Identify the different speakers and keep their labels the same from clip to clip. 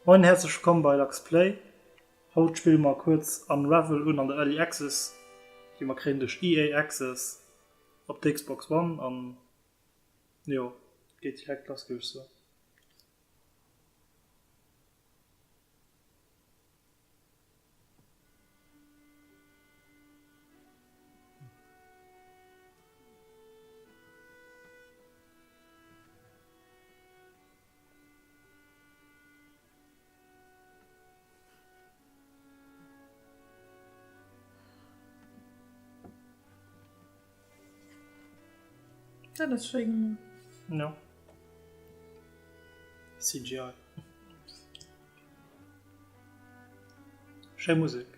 Speaker 1: Moien häerzlech wëllkomm bei Lux Play. Haut spille mer kuerz Unravel un an der Early Access, déi mer kréien duerch EA Access op der Xbox One an jo, geet direkt lass géif ech soen.
Speaker 2: Dat ass schéi gemaach.
Speaker 1: Ja. CGI. Schéi Musek.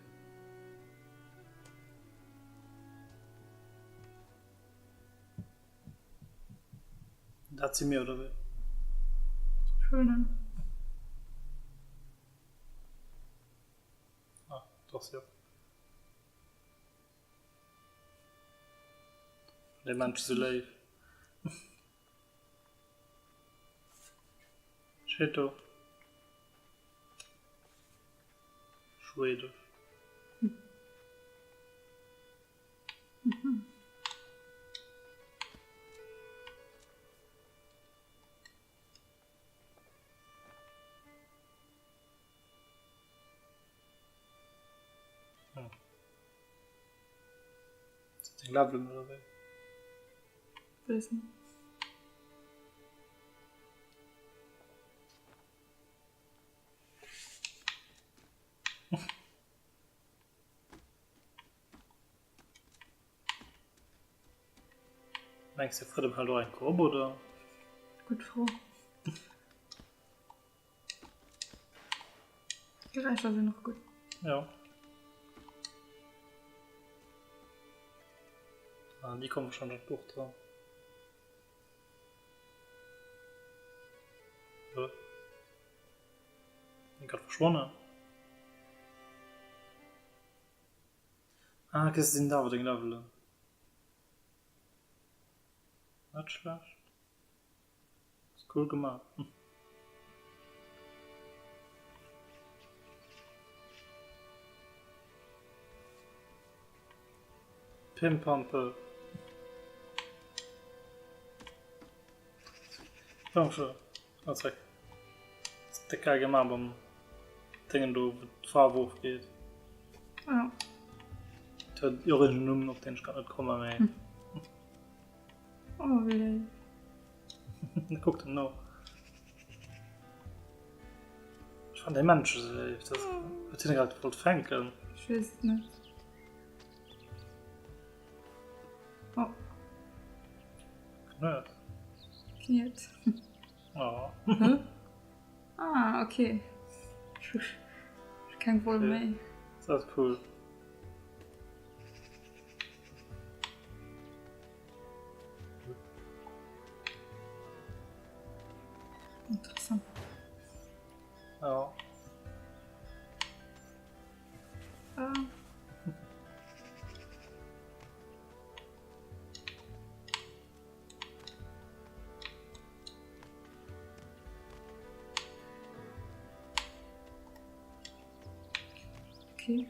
Speaker 1: Dat si mir, oder wéi?
Speaker 2: Schön.
Speaker 1: Ah, das jo. Déi Menschen sou léif. Steet do. Schwedesch.
Speaker 2: Mhm.
Speaker 1: Hm. Sinn deng Levelen oder wéi?
Speaker 2: Weess net.
Speaker 1: Mengs de Frëddem hält och eng Kopp oder?
Speaker 2: Gutt Fro. D'Geräischer sinn och gutt.
Speaker 1: Jo. Ah, déi kommen schon an d'Buch dran. Hä? Bin grad verschwonnen. Ah, okay, se sinn awer deng Levelen. Net schlecht. Ass cool gemaach. Pimpampe. Dankeschön. Ah, zeck. Ass déck geil gemaach beim Déngen do, wou d'Faarf ofgeet.
Speaker 2: Ja.
Speaker 1: Et huet och en Numm, op deen ech grad net kommen, mee.
Speaker 2: Oh, wéi léif.
Speaker 1: Kuckt en no. Ech fannen déi Männchen esou léif. Dat huet hien grad wollt fänken.
Speaker 2: Ech weess et net. Oh.
Speaker 1: Knuet.
Speaker 2: Kniet.
Speaker 1: Oh.
Speaker 2: Ah, okay. Ech hu keng Woll méi.
Speaker 1: Dat ass cool.
Speaker 2: Interessant.
Speaker 1: Ja.
Speaker 2: Ah. Okay.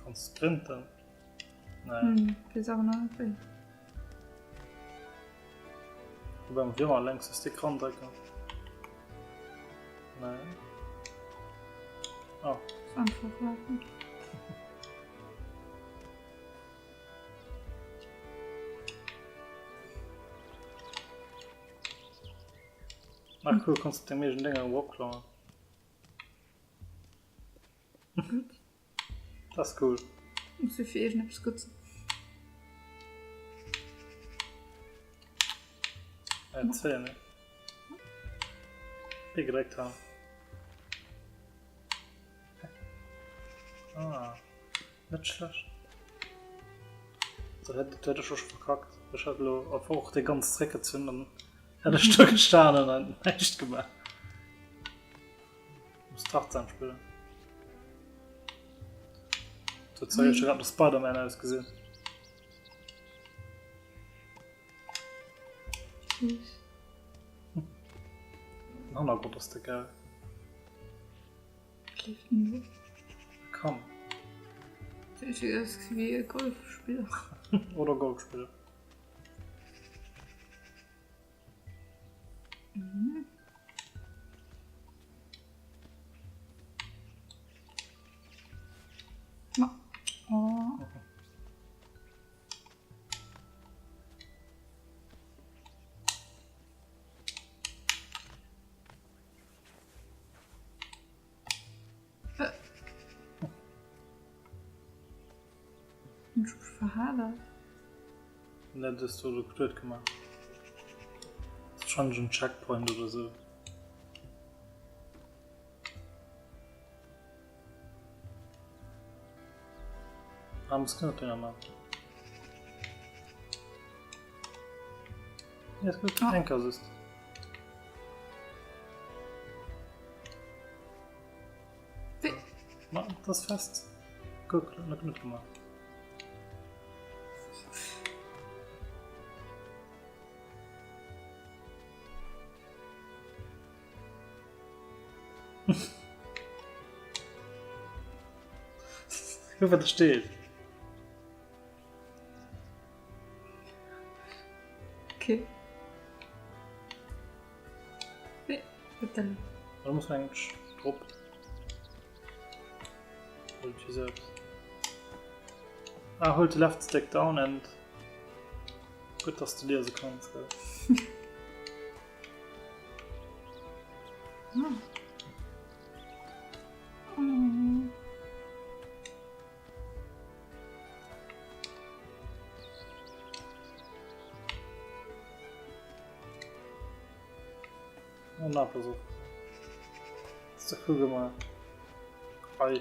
Speaker 1: Kannst sprinten? Nee.
Speaker 2: Hm, wees awer nach net wéi.
Speaker 1: Wobei man immer längs de Stick randrecken. Nee. Ah.
Speaker 2: Einfach laufen.
Speaker 1: Ach cool, kannst du deng eegen Dinger eropklammen.
Speaker 2: Gutt.
Speaker 1: Das ist cool.
Speaker 2: Muss jo fir iergendeppes gutt sinn.
Speaker 1: Äh, zéien, ne? Déi gedréckt han. Ah, net schlecht. Da hätt, da hätt ech och scho verkackt. Ech hätt elo einfach och déi ganz zréckgezunn, dann hätt ech do gestanen an näischt gemaach. Muss Tarzan spillen. Dat huet jo grad no Spider-Man ausgesinn.
Speaker 2: Süß.
Speaker 1: Den Hannergrond ass de geil.
Speaker 2: Wat leeft denn do?
Speaker 1: E Kamm.
Speaker 2: Sieht aus wéi e Golfspiller.
Speaker 1: Oder Golfspiller.
Speaker 2: Mhm. Ma. Oh. Hunn ech mech verhadert?
Speaker 1: Net hues du elo huet gemaach. Ass wahrscheinlech en Checkpoint oder sou. Ah, muss genug Dinger machen. Ja, ist gut. Ah. Enker ist. Ma, das ist fest. Guck, net net gemacht. Guck, wat da steet.
Speaker 2: Okay. Nee, wat denn?
Speaker 1: Da muss man eigentlich drop. Holt sie selbst. Ah, hold the left stick down and... Gut, dass du lesen kannst, gell? Oh, na, pass op. So, kucke mal. Ei.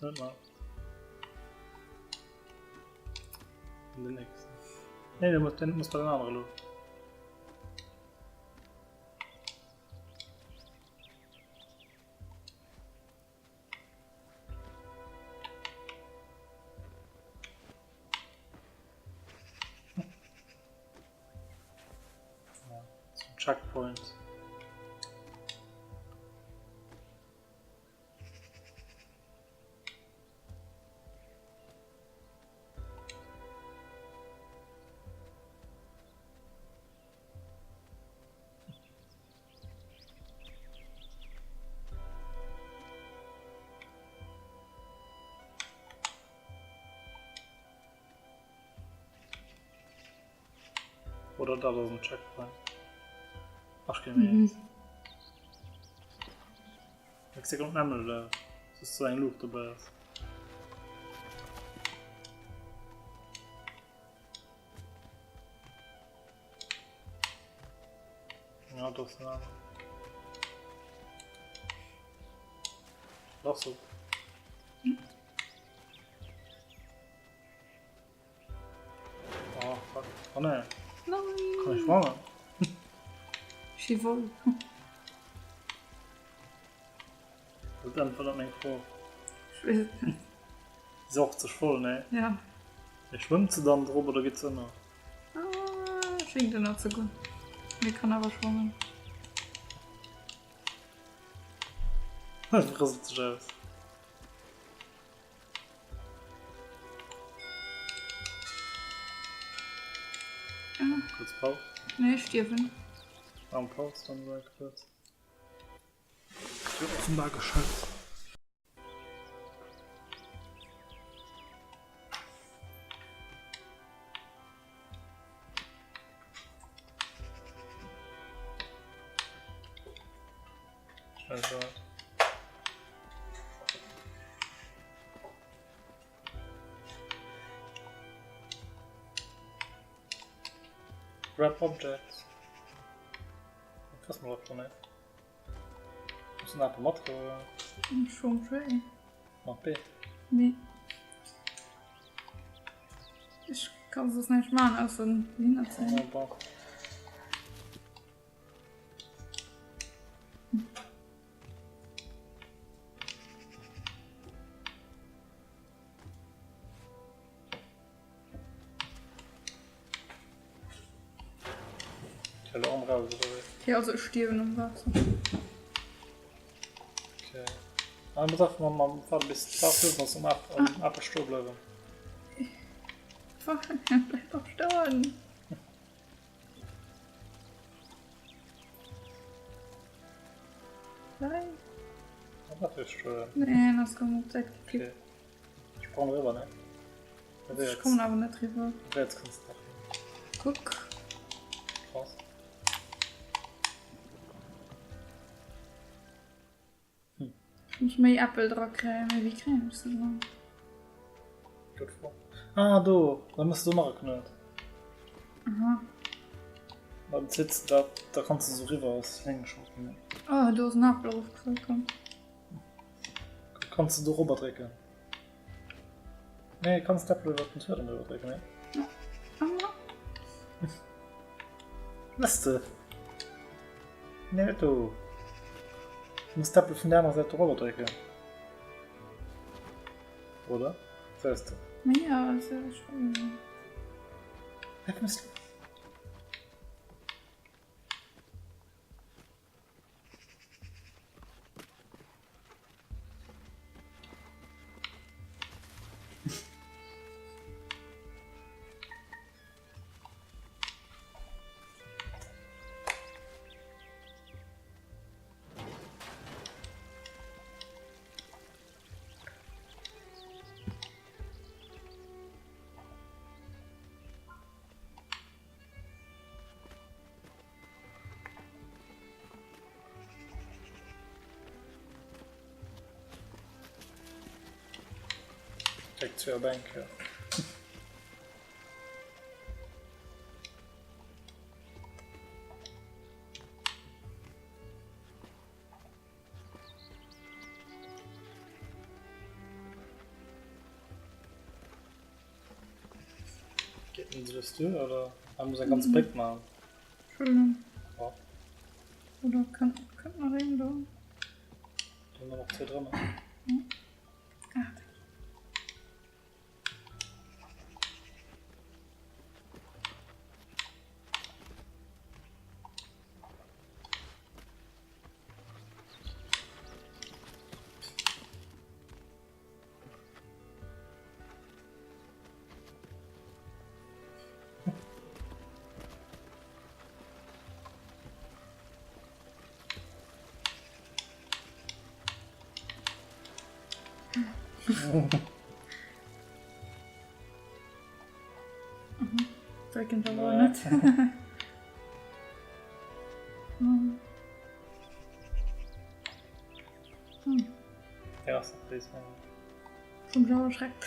Speaker 1: Net mal. Den nächsten. Nee, der muss, den muss bei den anderen lo. Zum Checkpoint. Oder dat ass en Checkpoint. Ach, geh mir. Mhm. Ich sehe gerade nämlich, dass so eng Luucht dobäi ass. Ja, das ist Ach so. Oh, fuck. Oh nee.
Speaker 2: Nein.
Speaker 1: Kann ich schwammen?
Speaker 2: Schi voll.
Speaker 1: Dat beäntwert meng Fro.
Speaker 2: Ech weess et net.
Speaker 1: Si och ze voll, nee?
Speaker 2: Ja.
Speaker 1: Mee schwëmmt se dann drop oder geet se ënner?
Speaker 2: Ah, schéngt ënner ze goen. Mee kann awer schwammen.
Speaker 1: Rëselt sech aus.
Speaker 2: Ah.
Speaker 1: Kurz Paus.
Speaker 2: Nee, stierwen.
Speaker 1: Warum Paus dann so kurz? Wird offenbar geschaltet. Also. Grab Objects. Was man schon net. Muss en ape mat
Speaker 2: Schon schwéier.
Speaker 1: Mat B.
Speaker 2: Nee. Ech kann soss näischt maachen ausser dohinner zéien.
Speaker 1: Ja, bon. Elo am raus oder wéi?
Speaker 2: Okay, also ech stierwen am Waasser.
Speaker 1: Okay. Ah, muss einfach mal, mal warte bis warte bis um App, um App stoe bleiwen.
Speaker 2: Bleib doch stoen. Nein.
Speaker 1: Wat fir stoen?
Speaker 2: Nee, ass komm op d'Säit gekippt.
Speaker 1: Okay. Sprong riwwer, ne?
Speaker 2: Ech kommen awer net riwwer.
Speaker 1: Riets kanns de nach.
Speaker 2: Kuck.
Speaker 1: Krass.
Speaker 2: Hm. Ech muss méi Äppel dra kréien, mee wéi kréien ech se dran?
Speaker 1: Gutt Fro. Ah, do! Da muss du do nach e Knuet.
Speaker 2: Aha.
Speaker 1: Dann zitts de dat, da kanns de sou riwwer slingshotten.
Speaker 2: Oh, do ass en Apel erofgefall, komm.
Speaker 1: Kanns de do robber drécken? Nee, kanns d'Äppel iwwer den Tuedem driwwer drécken, nee? Lass de! Nee, net do. Du muss d'Äppel vun der anerer Säit do robber drécken. Oder? Weess de?
Speaker 2: Ja, also ech.
Speaker 1: Wat muss du? Direkt zu Bänk, ja. Geet net esou duer oder? Ah, muss eng ganz Bréck maachen.
Speaker 2: Entschuldigung.
Speaker 1: Ja.
Speaker 2: Oder kënnt, kënnt nach een do?
Speaker 1: Do hunn nach zwee drënner.
Speaker 2: Ah, Drécken da wohl net. Hm.
Speaker 1: Ja, ass nach béis, mengen
Speaker 2: ech. Vum blaue Schreck.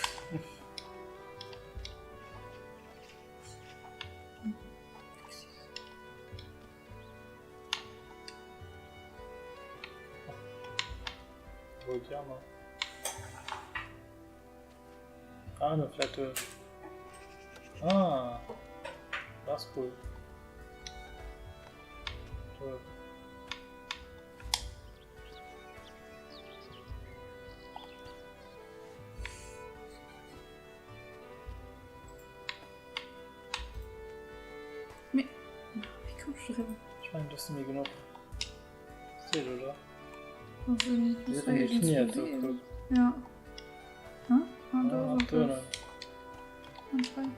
Speaker 1: Wou déi aner? Ah, ne, vläit duerch. Ah, das ass cool. Toll.
Speaker 2: Mee, wéi koum ech doriwwer?
Speaker 1: Ech mengen, do ass net méi genuch Seel, oder?
Speaker 2: Also,
Speaker 1: Déi huet eng Kniet do, kuck.
Speaker 2: Ja. Ah, ah, do
Speaker 1: Ah,
Speaker 2: ass
Speaker 1: do
Speaker 2: och
Speaker 1: net.
Speaker 2: Ganz frei.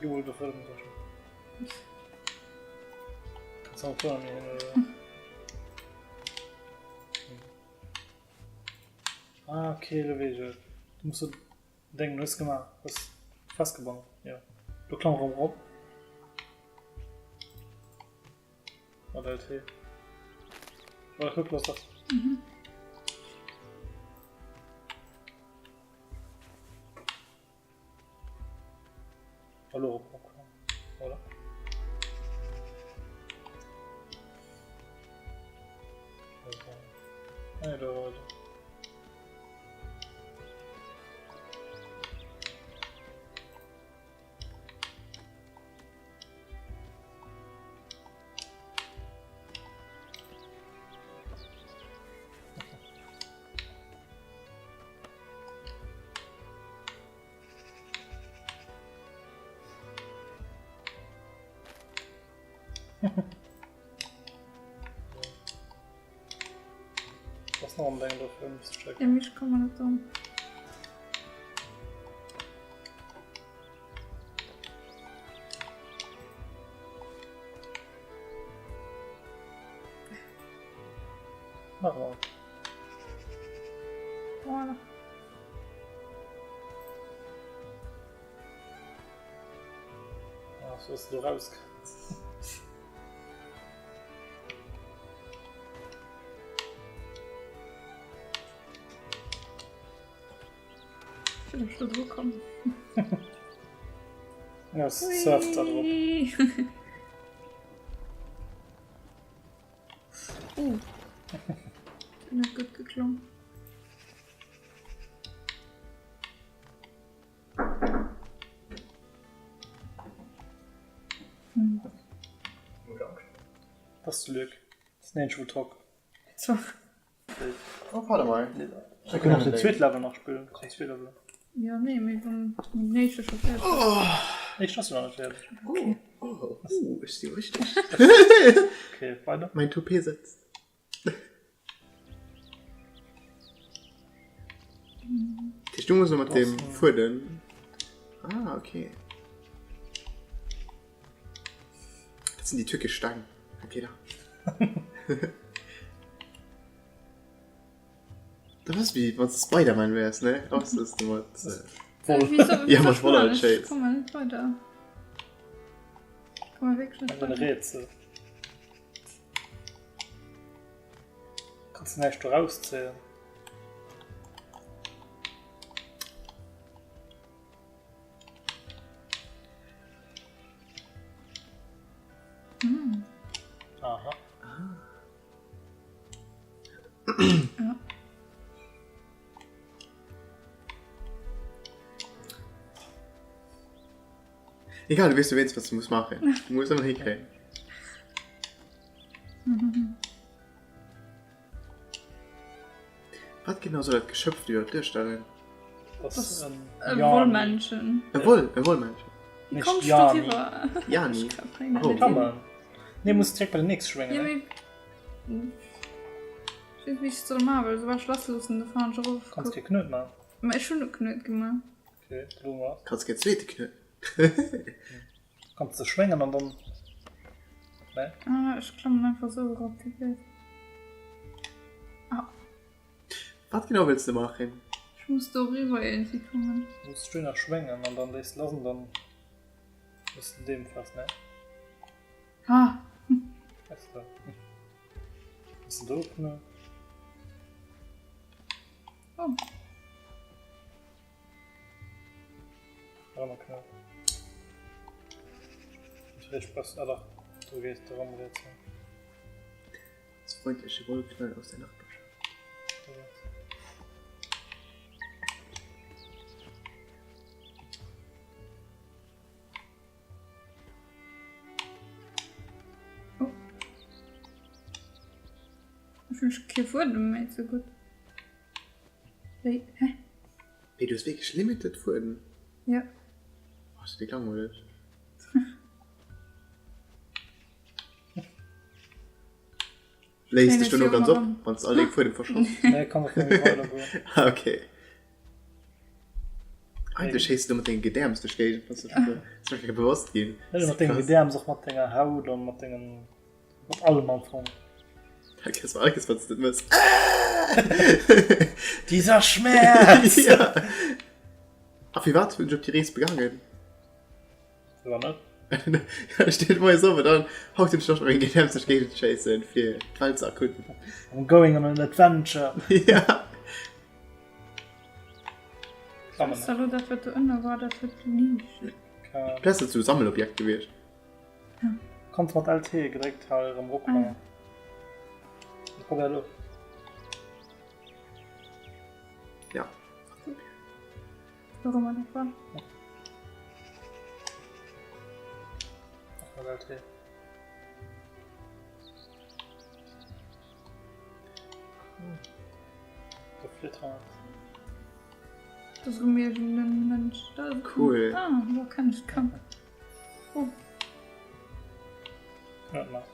Speaker 1: Jo, do fëllt en sech. Kannst du auch da hin, oder? Ah, okay, lo weess ech et. Du muss so Deng hues gemaach, hues festgebonnen, jo. Do klamm erëm erop. Mat LT. Oder kuck, looss dat.
Speaker 2: Mhm.
Speaker 1: Elo erop opklammen, oder? Nee, do weider. Ass nach am Deng dofir ëm ze
Speaker 2: strecken. Ja, mee ech komme net dran.
Speaker 1: Mach mal.
Speaker 2: Voilà.
Speaker 1: Ach, so dass du do raus kannst.
Speaker 2: Ich will schon dru kommen.
Speaker 1: Ja, es surft da drop.
Speaker 2: Uh. Net gutt geklommen.
Speaker 1: Das ist Lück. Das ist ein Talk.
Speaker 3: Oh, warte mal.
Speaker 1: Wir können auch den zweiten Level noch spielen. Kannst zwei Level.
Speaker 2: Ja, nee, mir wann den nächste schon fertig. Oh.
Speaker 1: Ich hast du noch nicht fertig.
Speaker 3: Oh, oh, oh, ist die richtig.
Speaker 1: Okay, weiter.
Speaker 3: Mein Toupet sitzt. Du muss noch mat dem Fuedem. Ah, okay. Dat sinn déi tückesch Steng. Okay, da. Dat ass wéi wann s de Spider-Man wäers, ne? Ass das du mat. Äh, ja, mat Wolle
Speaker 2: Chase. Komm mal net weider. Komm mal wierklech net
Speaker 1: weider. Rätsel. Kanns du näischt do rauszéien?
Speaker 2: Mm.
Speaker 1: Aha.
Speaker 2: Ja.
Speaker 3: Egal, du weess du wéinst, wat du muss maachen. Du muss ëmmer hikréien. Wat genau soll dat Geschöpf do iwwerhaapt duerstellen?
Speaker 1: Das
Speaker 2: Das
Speaker 1: ist
Speaker 2: E
Speaker 1: ein
Speaker 2: Wollmännchen.
Speaker 3: E Woll, e Wollmännchen.
Speaker 2: Wie
Speaker 1: Nicht
Speaker 2: kommst du
Speaker 1: Jani.
Speaker 2: driwwer?
Speaker 3: Jani.
Speaker 2: Ich kann keine
Speaker 3: Oh.
Speaker 1: Kann man. Nee, muss direkt bei den nächsten schwingen.
Speaker 2: Ja,
Speaker 1: ne?
Speaker 2: mee. Ich weess, wéi ich soll maachen, well esou war ech lassloossen, da fahren ech erof.
Speaker 1: Kannst kee Knuet machen.
Speaker 2: Ma ech hunn e Knuet gemaach.
Speaker 1: Okay, du was.
Speaker 3: Kanns kee zweete Knuet.
Speaker 1: Kanns de schwéngen an dann. Ne?
Speaker 2: Ah, ech klammen einfach esou erop, wéi blöd. Ah.
Speaker 3: Wat genau wëlls de maachen?
Speaker 2: Ech muss do eriwwer iergendwéi kommen.
Speaker 1: Du muss du nach schwéngen an dann léiss lass an dann muss de deem fest, ne?
Speaker 2: Ah.
Speaker 1: Weißt du? Muss de do ne?
Speaker 2: Oh.
Speaker 3: Das freundliche Wollknäuel aus der Nachbarschaft.
Speaker 2: Oh. Ech hunn kee Fuedem méi ze gutt. Wéi? Hä?
Speaker 3: Wéi, du hues wierklech limited Fuedem?
Speaker 2: Jo.
Speaker 3: Oh, ass déck langweileg. Léist dech dono ganz op, wann s de all deng Fuedem verschoss?
Speaker 1: Nee, kann och net méi weider goen.
Speaker 3: Ah, okay. Eigentlech schéiss du do mat dengem Gedäerms duerch d'Géigend, ass mir grad bewosst ginn.
Speaker 1: Net mat dengem Gedäerms, och mat denger Haut an mat dengen. Mat allem am Fong.
Speaker 3: Da kriss du alles, wat du net mëss.
Speaker 1: Dieser Schmerz!
Speaker 3: Ja. A firwat hunn ech op déi Rees begaangen?
Speaker 1: Firwat net?
Speaker 3: Ja, steet moies op an dann haut hunn ech Loscht, meng Gedäerms duerch d'Géigend ze schéissen, fir d'Welt ze erkunden.
Speaker 1: I'm going on an adventure!
Speaker 3: Ja.
Speaker 1: Klammen.
Speaker 2: Ass elo dat, wat do ënner war, dat huet geliicht.
Speaker 3: Vläicht ass et sou e Sammelobjekt gewiescht.
Speaker 1: Kanns mat LT gedréckt halen erëm eropkommen. Probéier elo.
Speaker 3: Ja.
Speaker 2: Warum man dat war?
Speaker 1: Mat LT. Der Flitter.
Speaker 2: Das ist mir ein Mensch. Da
Speaker 3: Cool.
Speaker 2: Ah, wo kann ich kommen? Oh.
Speaker 1: Net nach.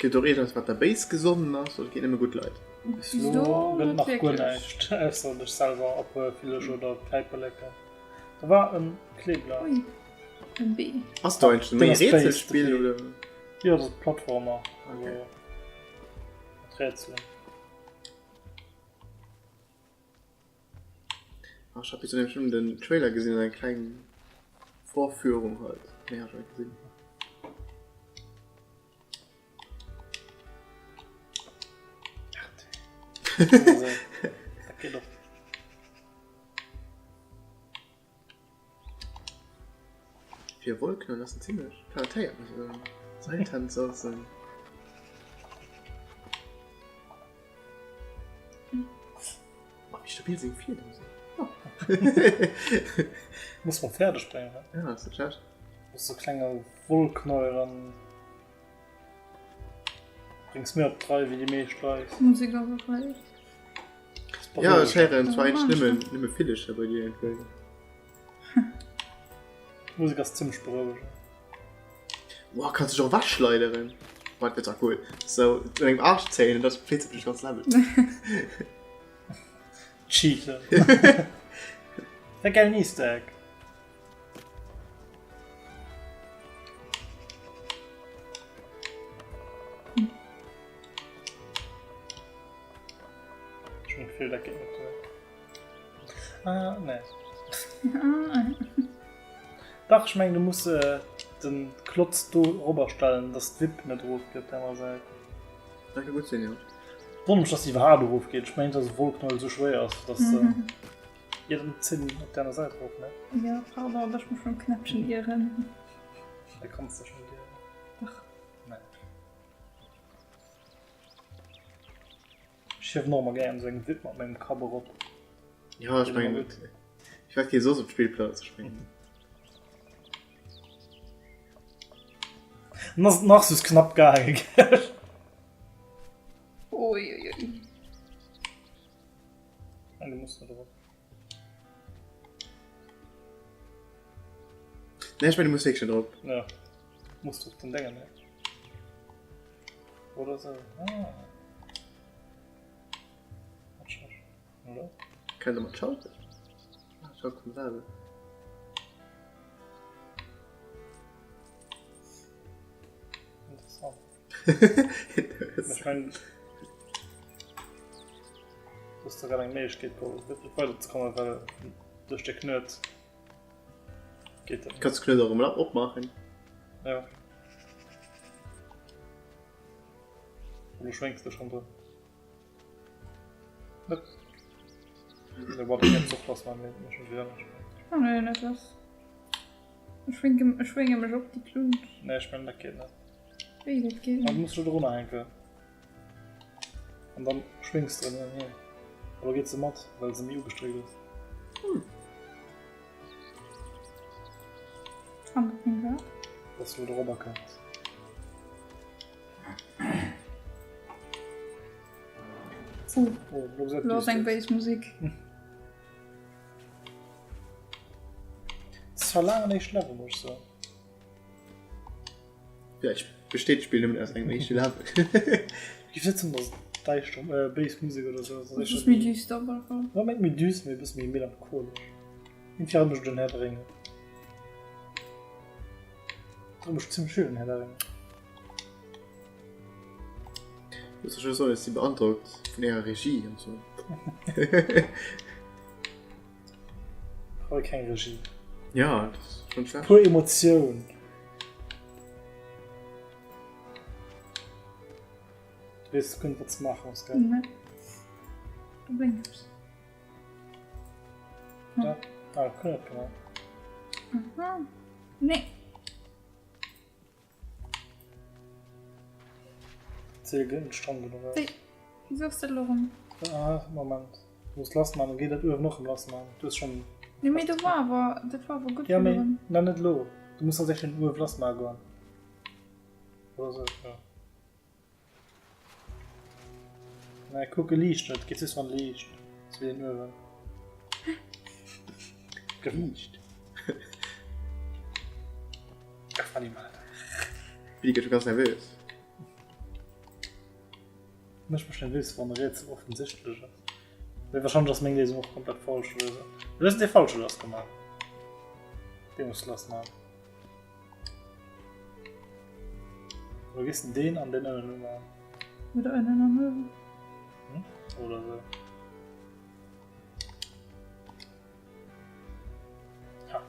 Speaker 3: Gëtt och iergendeppes wat der béis gesonnen ass oder geet nëmme gutt Leit?
Speaker 1: Bis elo gëtt nach guer näischt ausser dech selwer a puer Villecher oder Päiperleken. Do war en Kleeblat.
Speaker 2: Ui, en Bee.
Speaker 3: Ass do eigentlech méi Rätselspill oder?
Speaker 1: Jo, dat ass Plattformer, also mat Rätselen.
Speaker 3: Ah, ech hat bis nämlech nëmmen den Trailer gesinn an eng kleng Vorführung halt. Méi hat ech net gesinn.
Speaker 1: Dat geet och.
Speaker 3: Fir Wollknoll ass en zimlech talentéiert, muss ech soen. Seiltänzer sinn. Oh, wéi stabil seng Fiedem sinn.
Speaker 1: Muss man fäerdeg bréngen, ne?
Speaker 3: Ja, ass net schlecht.
Speaker 1: Muss so klenge Wollknäuel an bréngs méi op d'Rei wéi déi meescht Leit.
Speaker 2: Musek ass och hei.
Speaker 3: Ja, ech héieren zwar eigentlech nëmmen, nëmme Villecher bei dir iergendwéi.
Speaker 1: D'Musek ass zimmlech berouegend.
Speaker 3: Wow, kanns dech och ewechschleideren. Boah, dat wär zwar cool. Sou un engem Aascht zéien an da flitt se duerch d'ganz Level.
Speaker 1: Cheaten. Wär gäilen Easter Egg. Ech hunn d'Gefill, dat geet net duer. Ah, nee. Dach, ech mengen, du muss den Klotz do erobber stellen, dass d'Wipp net erof geet op der anerer Säit.
Speaker 3: Dat ka gutt sinn, jo.
Speaker 1: Wonnert mech, dass déi iwwerhaapt erof geet. Ech mengen, dass e Wollknäuel esou schwéier ass, dass se. Jo, dann zéi en op der aner Säit erof, ne?
Speaker 2: Jo, pardon, dass ech mech beim Knäppchen ieren.
Speaker 1: Da kanns dech net ieren.
Speaker 2: Dach.
Speaker 1: Nee. Ech hiewen och emmer gär esou eng Wipp mat mengem Kapp erop.
Speaker 3: Ja, ech mengen, ech wat geet soss op d'Spillplaz? Ech mengen.
Speaker 1: Dann ass et nach soss knapp gaange, gell?
Speaker 2: Ui, ui, ui.
Speaker 1: Nein, du musst net erop.
Speaker 3: Nee, ech mengen, du muss wierklech net erop.
Speaker 1: Ja, musst du op den Déngen, ne? Oder sou. Ah. Mat Schach, oder?
Speaker 3: Kann der mat schalten? Ah, schalt vum selwer.
Speaker 1: Interessant. Ech mein, dass da grad eng Méiglechkeet gouf, wierklech weiderzekommen, well duerch de Knuet geet dat net.
Speaker 3: Kanns de Knuet och emol opmaachen?
Speaker 1: Ja. Oder schwéngs de schon drin? Net. Ne, warte, ich hätte lass mal mit mir schon wieder nicht.
Speaker 2: Oh, nee, net lass. Ech schwinge, ech schwinge mech op déi Klunsch.
Speaker 1: Nee, ech mein, dat geet net.
Speaker 2: Wéi, dat geet
Speaker 1: net? Du musst schon drunner hänken. An dann schwingst du hin hier. Oder geet se mat, well se méi ugestréckt ass?
Speaker 2: Hm. An dat bréngt wat?
Speaker 1: Dass du dorobber kënns.
Speaker 2: Oh,
Speaker 1: Oh, lo gesäit
Speaker 2: lo ass eng
Speaker 1: düster.
Speaker 2: béis Musik.
Speaker 1: Das war laang en éischt Level, muss ech soen.
Speaker 3: Vläicht besteet d'Spill nëmmen aus engem éischte Level.
Speaker 1: Géif net soen, dass et däischter, äh, béis Musek oder sou ass.
Speaker 2: Et ass méi düster op alle Fall.
Speaker 1: Net méi düster, mee e bësse méi melancholesch. Iergendwéi erënnert mech et un Herr der Ringe. Erënnert mech zimmlech vill un Herr der Ringe.
Speaker 3: Muss ech soen, ech si beandrockt vun ärer Regie an sou.
Speaker 1: Hei keng Regie.
Speaker 3: Ja, dat ass schon schlecht.
Speaker 1: Puer Emotioun. Du weess guer net wat ze maachen ass, gell?
Speaker 2: Nee. Do blénkt eppes.
Speaker 1: Ja. Ah, guer net gemaach.
Speaker 2: Aha. Nee.
Speaker 1: D'Zeel geet net stramm genuch aus.
Speaker 2: Wéi? Wieso ass dat elo rëm?
Speaker 1: Ah, Moment. Du muss lass man, dann geet dat uewen och rëm lass man. Du hues schon.
Speaker 2: Nee, mee do war awer, dat war awer gutt
Speaker 1: Ja, mee,
Speaker 2: virdrun.
Speaker 1: na net elo. Du muss tatsächlech den uewe lass man goen. Oder sou, ja. Nee, kuck, e liicht net. Geet just wann e liicht. Ass wéi den Uewen.
Speaker 3: Gewiicht.
Speaker 1: Ach, funny man.
Speaker 3: Billy gëtt scho ganz nervös.
Speaker 1: Mécht mech nervös, wann e Rätsel offensichtlech ass. Mee wahrscheinlech ass meng Léisung och komplett falsch oder sou. Du hues dee falsche lass gemaach. Dee muss lass maachen. Oder gees de deen an deen ënnen umaachen?
Speaker 2: Oder ënnen an uewen.
Speaker 1: Hm? Oder sou. Ha.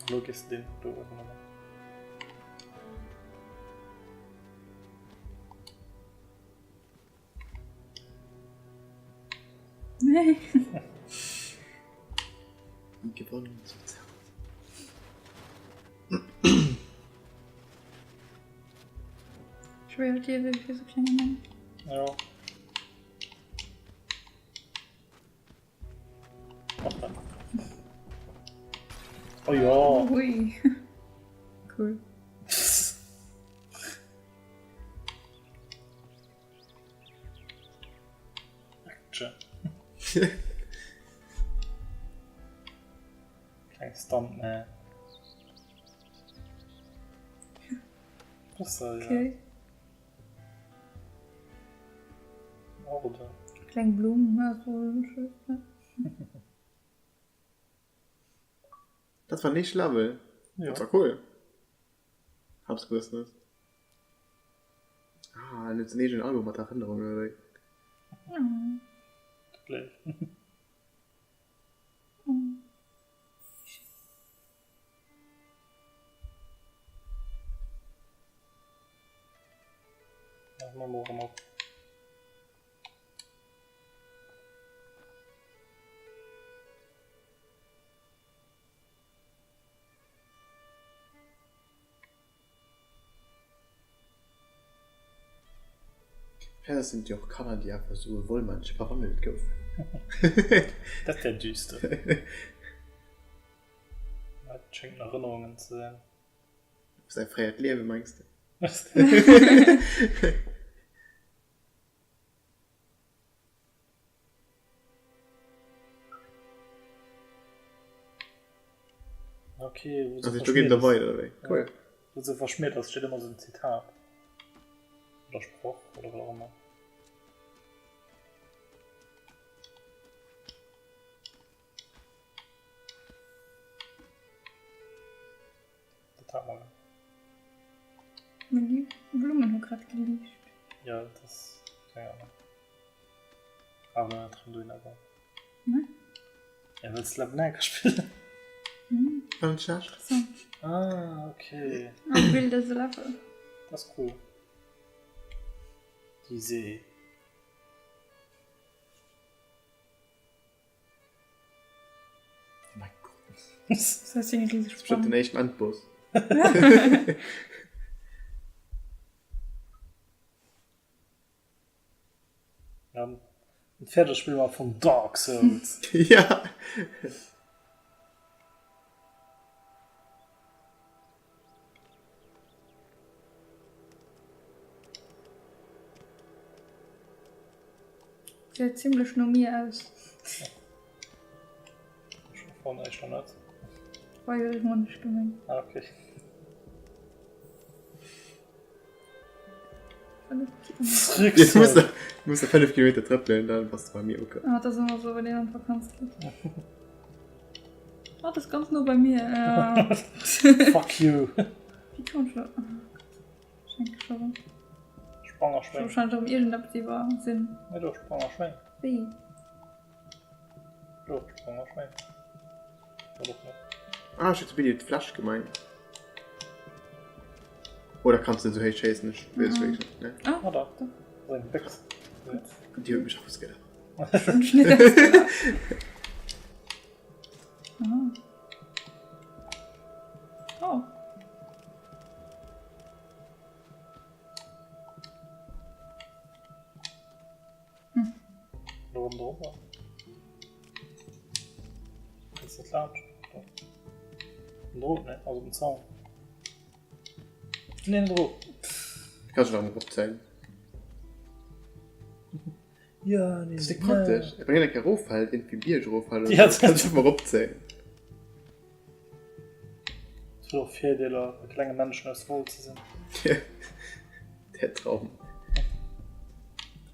Speaker 1: Lo gees de deen do uewen umaachen.
Speaker 2: Nee.
Speaker 3: Gewonnen.
Speaker 2: Schwéiert Liewe fir sou klenge Männer.
Speaker 1: Ja. Och dat. Oh ja.
Speaker 2: Ui. Cool.
Speaker 1: Action. Kleng Stuntman. Was soll
Speaker 2: Okay.
Speaker 1: Oder?
Speaker 2: Kleng Blumen, also schön. Ne?
Speaker 3: Dat war nächst Level.
Speaker 1: Ja.
Speaker 3: Dat war cool. Hab's gewusst net. Ah, en huet säin eegenen Album mat Erënnerungen oder wéi?
Speaker 2: Mm.
Speaker 1: Blöd.
Speaker 2: Mm.
Speaker 1: Ja, machen wir auch immer.
Speaker 3: Vläicht sinn et jo och Kanner, déi einfach esou e Wollmännche verwandelt goufen.
Speaker 1: Dat wär düster. Dat schéngt Erënnerungen ze sinn.
Speaker 3: Op säi fréiert Liewe mengs de?
Speaker 1: Okay, wou se
Speaker 3: Also do geet
Speaker 1: verschmiert
Speaker 3: et
Speaker 1: ass.
Speaker 3: weider, oder wéi? Cool.
Speaker 1: Ja, wou se verschmiert ass, steet ëmmer esou en Zitat. Oder Sproch oder wat och ëmmer. Dat hat mer.
Speaker 2: Meng Blummen hu grad geliicht.
Speaker 1: Ja, dat ass keng Ahnung. Awer net rëm dohinner goen.
Speaker 2: Ne?
Speaker 1: Ja, wëlls de Level enker spillen?
Speaker 2: Hm.
Speaker 3: War net schlecht.
Speaker 2: Interessant.
Speaker 1: Ah, okay.
Speaker 2: Am Bild ass e Level.
Speaker 1: Dat ass cool. Déi See.
Speaker 3: Oh mein Gott.
Speaker 2: Das ass eng rieseg
Speaker 3: Das ist bestimmt den
Speaker 2: Spann.
Speaker 3: éischten Endboss.
Speaker 1: Ja, en fäerdeg spille mer vun Dark Souls.
Speaker 3: Ja.
Speaker 2: Gesäit zimlech no mir aus.
Speaker 1: Ech fannen éischter net.
Speaker 2: War jo ironesch gemengt.
Speaker 1: Ah, okay.
Speaker 3: Jetzt muss er, muss er 5 Kilometer trëppelen, dann bass du bei mir ukomm.
Speaker 2: Ah, dat ass ëmmer sou, wann een an d'Vakanz geet. Oh, dat ass ganz no bei mir. Ja.
Speaker 1: Fuck you.
Speaker 2: Wéi komm ech lo? Oh Gott. Ech hänke scho rëm.
Speaker 1: Sprang a
Speaker 2: Ech
Speaker 1: Schwéng.
Speaker 2: wahrscheinlech erëm iergendeppes iwwersinn.
Speaker 1: Nee, do, Sprang a Schwéng.
Speaker 2: Wéi?
Speaker 1: Do, Sprang a Schwéng. Oder och net.
Speaker 3: Ah, ech hat de Billy d'Fläsch gemengt. Oder kanns du net esou héich schéissen? Ech weess et wierklech net. Nee.
Speaker 2: Ah,
Speaker 1: Ah, da.
Speaker 2: doch.
Speaker 1: Das ist eng Béchs.
Speaker 3: Déi huet mech ausgelacht.
Speaker 2: Ech hunn dech net ausgelacht. Ah. Oh. Hm.
Speaker 1: Warum drüber? Kannst du laanscht? Doch. Den Drot, ne? Also den Zaun. Nee, net erof.
Speaker 3: Kanns du nach emol eropzéien.
Speaker 1: Ja, nee.
Speaker 3: Dat ass déck praktesch. Wann een eng Kéier eroffält, iergendwéi Bierg eroffält,
Speaker 1: Ja,
Speaker 3: oder kanns du einfach mol eropzéien.
Speaker 1: Et huet och Virdeeler, e klenge Männchen aus Woll ze sinn.
Speaker 3: Der Traum.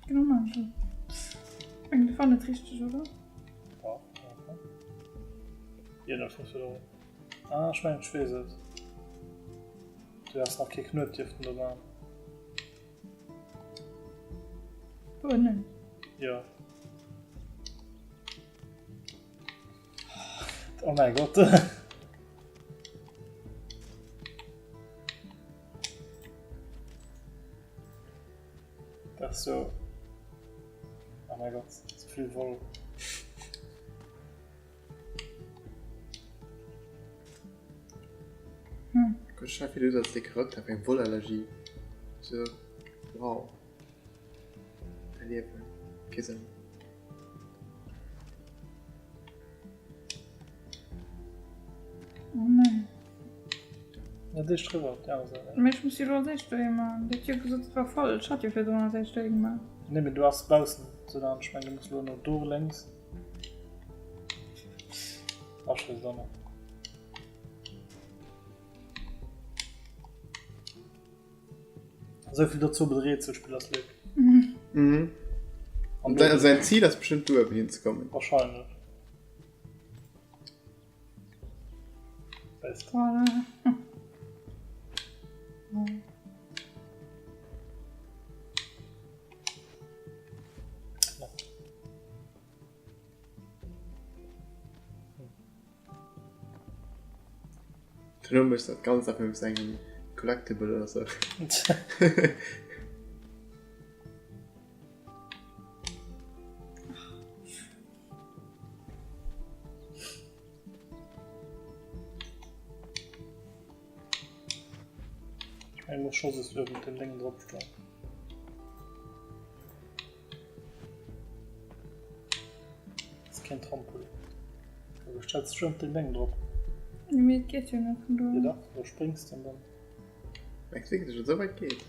Speaker 2: Genau, Männchen. Ech mengen, dat war net richteg, oder?
Speaker 1: Ja, ja. Iergendwas muss jo do. Ah, ech mengen, ech weess et. Du häss nach kee Knuet dierften do maachen.
Speaker 2: Do ënnen?
Speaker 1: Jo. Oh mäi Gott. Dat ass jo. Oh mäi Gott, ze vill Woll.
Speaker 2: Hm.
Speaker 3: Gott, ech hat virdru als dee Charakter fir eng Wollallergie. So, wow. Däi Liewen. Kee Sënn.
Speaker 2: Oh nein.
Speaker 1: Dat éischt driwwer op déi aner Säit.
Speaker 2: Mee ech muss jo elo als éischt dohi maachen. Dir hutt jo gesot, et war falsch. Ech hat jo virdrun als éischt dohi gemaach.
Speaker 1: Nee, mee du ass baussen sou dann. Ech mengen, du muss elo no do lénks. Ach, ech weess et och net. Esou vill dozou, op et Rätselspill ass, Luc.
Speaker 3: Mhm.
Speaker 1: An
Speaker 3: Säin, säin Zil ass bestimmt do uewen hinzekommen.
Speaker 1: Wahrscheinlech. Weißt du.
Speaker 2: Voilà.
Speaker 3: Duerno méchs dat Ganzt einfach mit engem Collectible oder sou.
Speaker 1: Ech muss scho soss uewen op dem Déng drop stoen. Ass keen Trampolin. Du stells dech op den Deng drop.
Speaker 2: Jo, mee et geet jo net vun do.
Speaker 1: Jo dach, do spréngs de an dann.
Speaker 3: Mengs wierklech dass et esou wäit geet?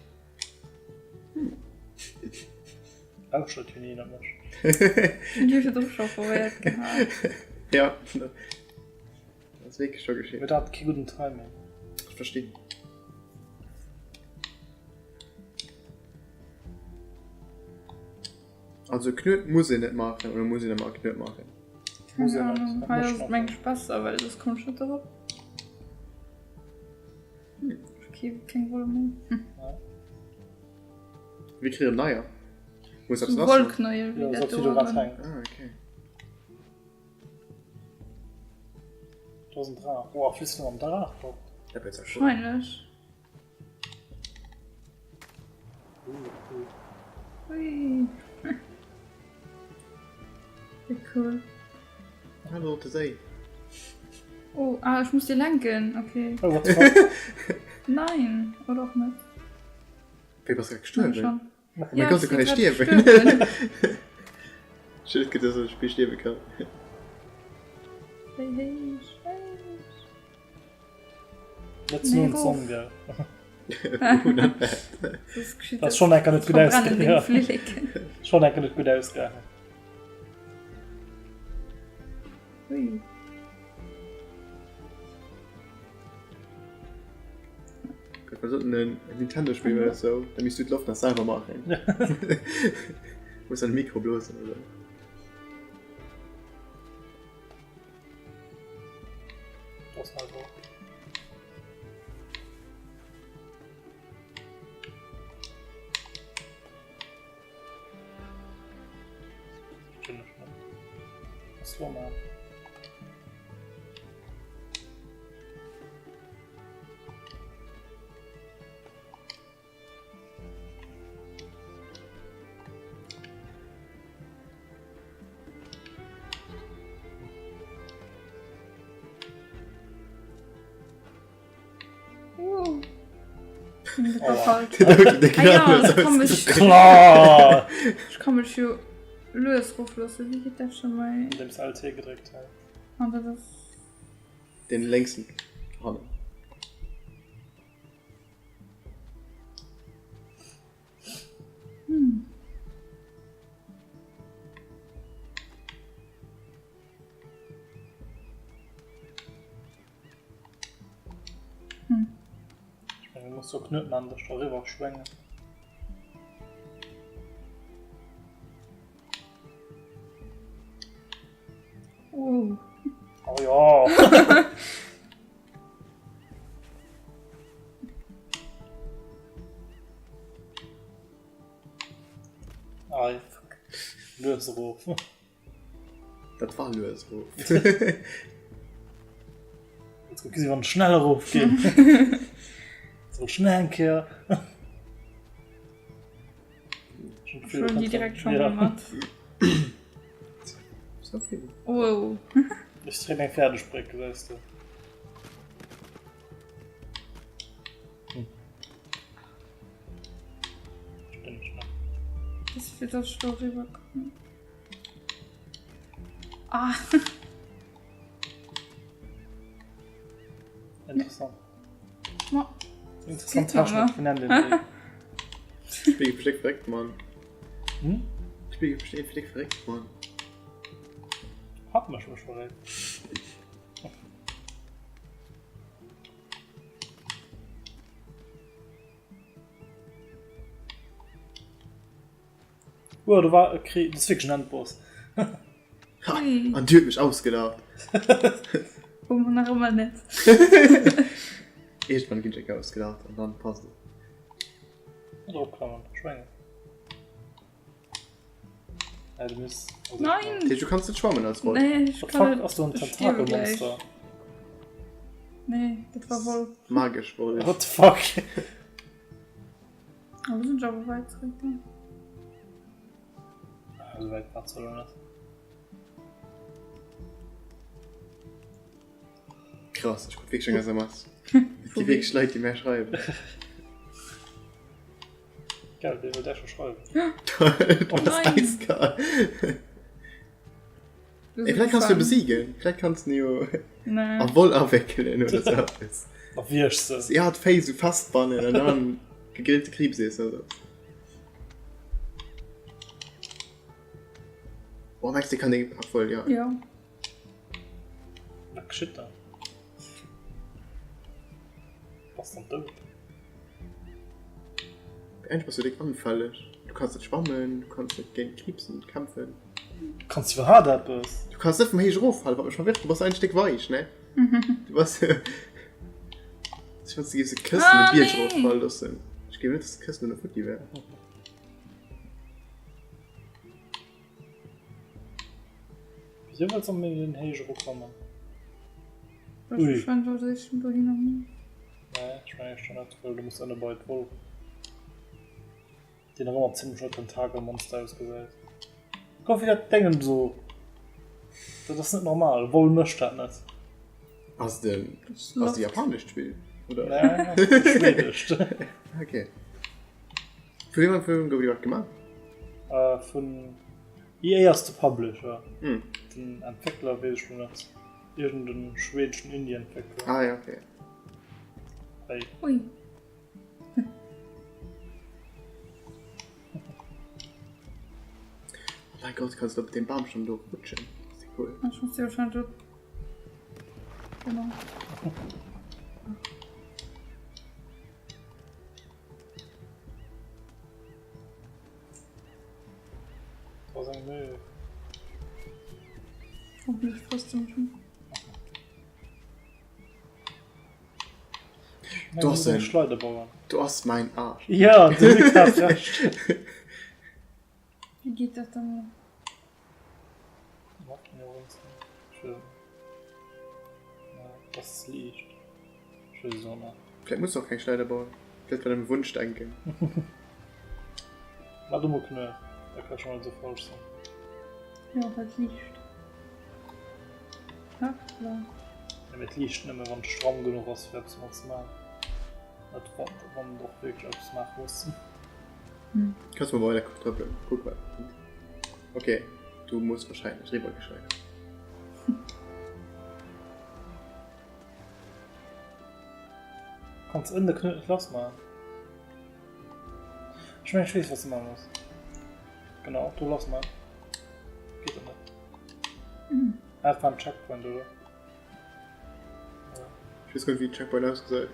Speaker 1: Lauschtert jo ni een op mech.
Speaker 2: Hunn dir virdru scho probéiert gehat.
Speaker 3: Ja, dat ass wierklech scho geschitt.
Speaker 1: Mee dat hat kee gudden Timing.
Speaker 3: Ech verstinn. Also Knuet muss een net maachen oder muss een ëmmer e Knuet maachen?
Speaker 1: Muss
Speaker 2: Keng
Speaker 1: een net.
Speaker 2: Ahnung,
Speaker 1: Dat
Speaker 2: hei
Speaker 1: mécht
Speaker 2: ass et
Speaker 1: nach
Speaker 2: mengen
Speaker 1: net.
Speaker 2: ech besser, well soss komm ech net erop.
Speaker 3: Hm.
Speaker 2: Okay, keng Woll méi.
Speaker 1: Ja.
Speaker 3: Wéi kritt een neier? Muss eppes
Speaker 2: So
Speaker 3: lass man?
Speaker 2: Wollknäuel wéi
Speaker 1: Ja,
Speaker 2: dat
Speaker 1: soss
Speaker 2: do
Speaker 1: wéi do grad
Speaker 2: dran.
Speaker 1: hänkt.
Speaker 3: Ah, okay.
Speaker 1: Do ass en Draach. Oh, a fliss du mam Draach drop?
Speaker 3: Dat wär zwar cool.
Speaker 2: Wahrscheinlech. Ui. Wéi cool.
Speaker 3: Hallo op de Séi.
Speaker 2: Oh, ah, ech muss dir lenken. Okay.
Speaker 1: Oh, what the fuck?
Speaker 2: Nein, oder och net.
Speaker 3: Wéi bass grad gestuerwen?
Speaker 2: Schon.
Speaker 3: Oh mein Gott, du kann
Speaker 2: ich
Speaker 3: echt
Speaker 2: bin
Speaker 3: stierwen.
Speaker 2: grad gestuerwen.
Speaker 3: Ech hätt net geduecht, dass ech Spill stierwe kann.
Speaker 2: Hey, hey, hey.
Speaker 1: Net ze no un d'Sonn, gell?
Speaker 3: Not bad.
Speaker 1: Dat ass schonn enker net gutt ausgaangen. Schonn enker net gutt ausgaangen.
Speaker 2: Ui.
Speaker 3: Gott, wat sollten en Nintendo-Spill oder sou, da misst du d'Loft nach selwer maachen. Muss an de Mikro blosen oder.
Speaker 2: Ech ka mech jo lues rofloossen. Wéi geet dat scho mei?
Speaker 1: Andeems LT gedréckt hält.
Speaker 2: An dat ass.
Speaker 3: Den lénksen hannen.
Speaker 1: Kanns du Knuet man dech da riwwer schwéngen.
Speaker 2: Oh.
Speaker 1: Oh ja. Ai, fuck. Lues erof.
Speaker 3: Dat war lues erof.
Speaker 1: Jetzt guck si wann schnell erof ginn. Soll schnell eng Kéier.
Speaker 2: Schon die direkt schon ja. mat.
Speaker 3: So vill.
Speaker 2: Wow.
Speaker 1: Ech treten eng fäerdeg Bréck, gesäis du. Hm. Stimmt schon.
Speaker 2: Das fir dass ich do rüber komme. Ah.
Speaker 1: Interessant.
Speaker 2: Ma.
Speaker 1: Interessant Technik, wie nennen den déi?
Speaker 3: Ich bin bestimmt verreckt, Mann.
Speaker 1: Hm?
Speaker 3: Ich bin bestimmt verreckt, Mann.
Speaker 1: Hat mech mech verréckt. Uah, do war e Kri, dat ass wierklech en Endboss.
Speaker 3: Ha, an Dir huet mech ausgelaacht.
Speaker 2: Hu mer nach ëmmer net.
Speaker 3: Iergendwann ginn ech eng Kéier ausgelaacht an dann passt et.
Speaker 1: Drop klammen, schwéngen. Ja, du muss.
Speaker 2: Nein!
Speaker 3: Dat heescht, du kanns net schwammen als Woll?
Speaker 2: Nee, ech
Speaker 1: What
Speaker 2: kann
Speaker 1: fuck,
Speaker 2: net.
Speaker 1: ass do en
Speaker 2: Ech stierwe gläich.
Speaker 1: Tentakelmonster?
Speaker 2: Nee, dat war Woll.
Speaker 3: Magesch Woll.
Speaker 1: What the fuck?
Speaker 2: Oh, do sinn ech awer wäit zréck dann.
Speaker 1: Ah, sou wäit war zwar net.
Speaker 3: Krass, ech krut wierklech eng SMS. Et gi wierklech Leit, déi mär schreiwen.
Speaker 1: Geil, wee wëll där scho schreiwen?
Speaker 3: Du bass eiskal. Ey, vielleicht kannst du besiegen. Vielleicht kannst du jo
Speaker 2: Nee.
Speaker 3: a Woll awéckelen oder sou eppes.
Speaker 1: A wierg se.
Speaker 3: Ja, d'Féiss sou festbannen an dann gegrillte Kriibs eessen oder sou. Oh, mengst du, kann ee, obwohl, ja.
Speaker 2: Ja.
Speaker 1: Wat geschitt dann? Bass dann dout?
Speaker 3: Endlech bass du déck anfälleg. Du kanns net schwammen, du kanns net géint Kriibsen kämpfen.
Speaker 1: Du kanns iwwerhaapt eppes.
Speaker 3: Du kanns net vum Héich eroffalen, wat mech verwirrt. Du bass eigentlech déck weich, ne? Du bass. Ech mengs du géifs e Këssen
Speaker 2: Ah,
Speaker 3: de Bierg
Speaker 2: nee.
Speaker 3: eroffale loossen. Ech géif net, dass de Këssen elo futti wär.
Speaker 1: Wisou wëlls du méi den Héich erokommen?
Speaker 2: Ui.
Speaker 1: Ui.
Speaker 2: Ech wollt ech dohinner.
Speaker 1: Nee, ech mengen ech net, well du muss ënne bei d'Woll. Déi nach ëmmer zimmlech no Tentakelmonster ausgesäit. Kuck wéi dat Déngen esou. Dat ass net normal, Woll mécht dat net.
Speaker 3: Ass et en ass et e japanescht Spill oder?
Speaker 1: Nee, dat ass e schwedescht.
Speaker 3: Okay. Vu wem vu wem gouf déi iwwerhaapt gemaach?
Speaker 1: Vun EA ass de Publisher.
Speaker 3: Hm.
Speaker 1: Den Entwéckler weess ech lo net. Iergend en schwedeschen Indie-Entwéckler.
Speaker 3: Ah ja, okay.
Speaker 1: Hey.
Speaker 2: Ui.
Speaker 3: Oh mein Gott, kannst du op dem Bam schon do rutschen? Das ist cool.
Speaker 2: Ech muss dir wahrscheinlich op. Genau.
Speaker 1: Das ass eng Möw.
Speaker 2: Hoffentlich frisst du mich.
Speaker 3: Du hast en-
Speaker 1: Schleuderbauer.
Speaker 3: Du ass mein Arsch.
Speaker 1: Ja, du Luc hat recht.
Speaker 2: Wie geht das dann?
Speaker 1: Das ist liicht. Ich weiß es auch nicht.
Speaker 3: Vielleicht musst du auch kein Schneider bauen. Vielleicht bei deinem Wunschdenken.
Speaker 1: War du mal Knöll. Da kann schon mal so falsch sein.
Speaker 2: Ja, dat liicht. Hoppla.
Speaker 1: Ja, mee et liicht nëmme wann stramm genuch ass fir eppes mat ze maachen. Net wann wann et och wierklech eppes maache muss.
Speaker 3: Kanns mol weider trëppelen, kuck wat kënnt. Ok, du muss wahrscheinlech riwwer gescheit.
Speaker 1: Kanns ënne Knuet net lass maachen. Ech mengen ech weess wat s de maache muss. Genau, do lass maachen. Geet dat net? Ah, dat war en Checkpoint, oder? Ja.
Speaker 3: Ech weess guer net wéi den Checkpoint ausgesäit.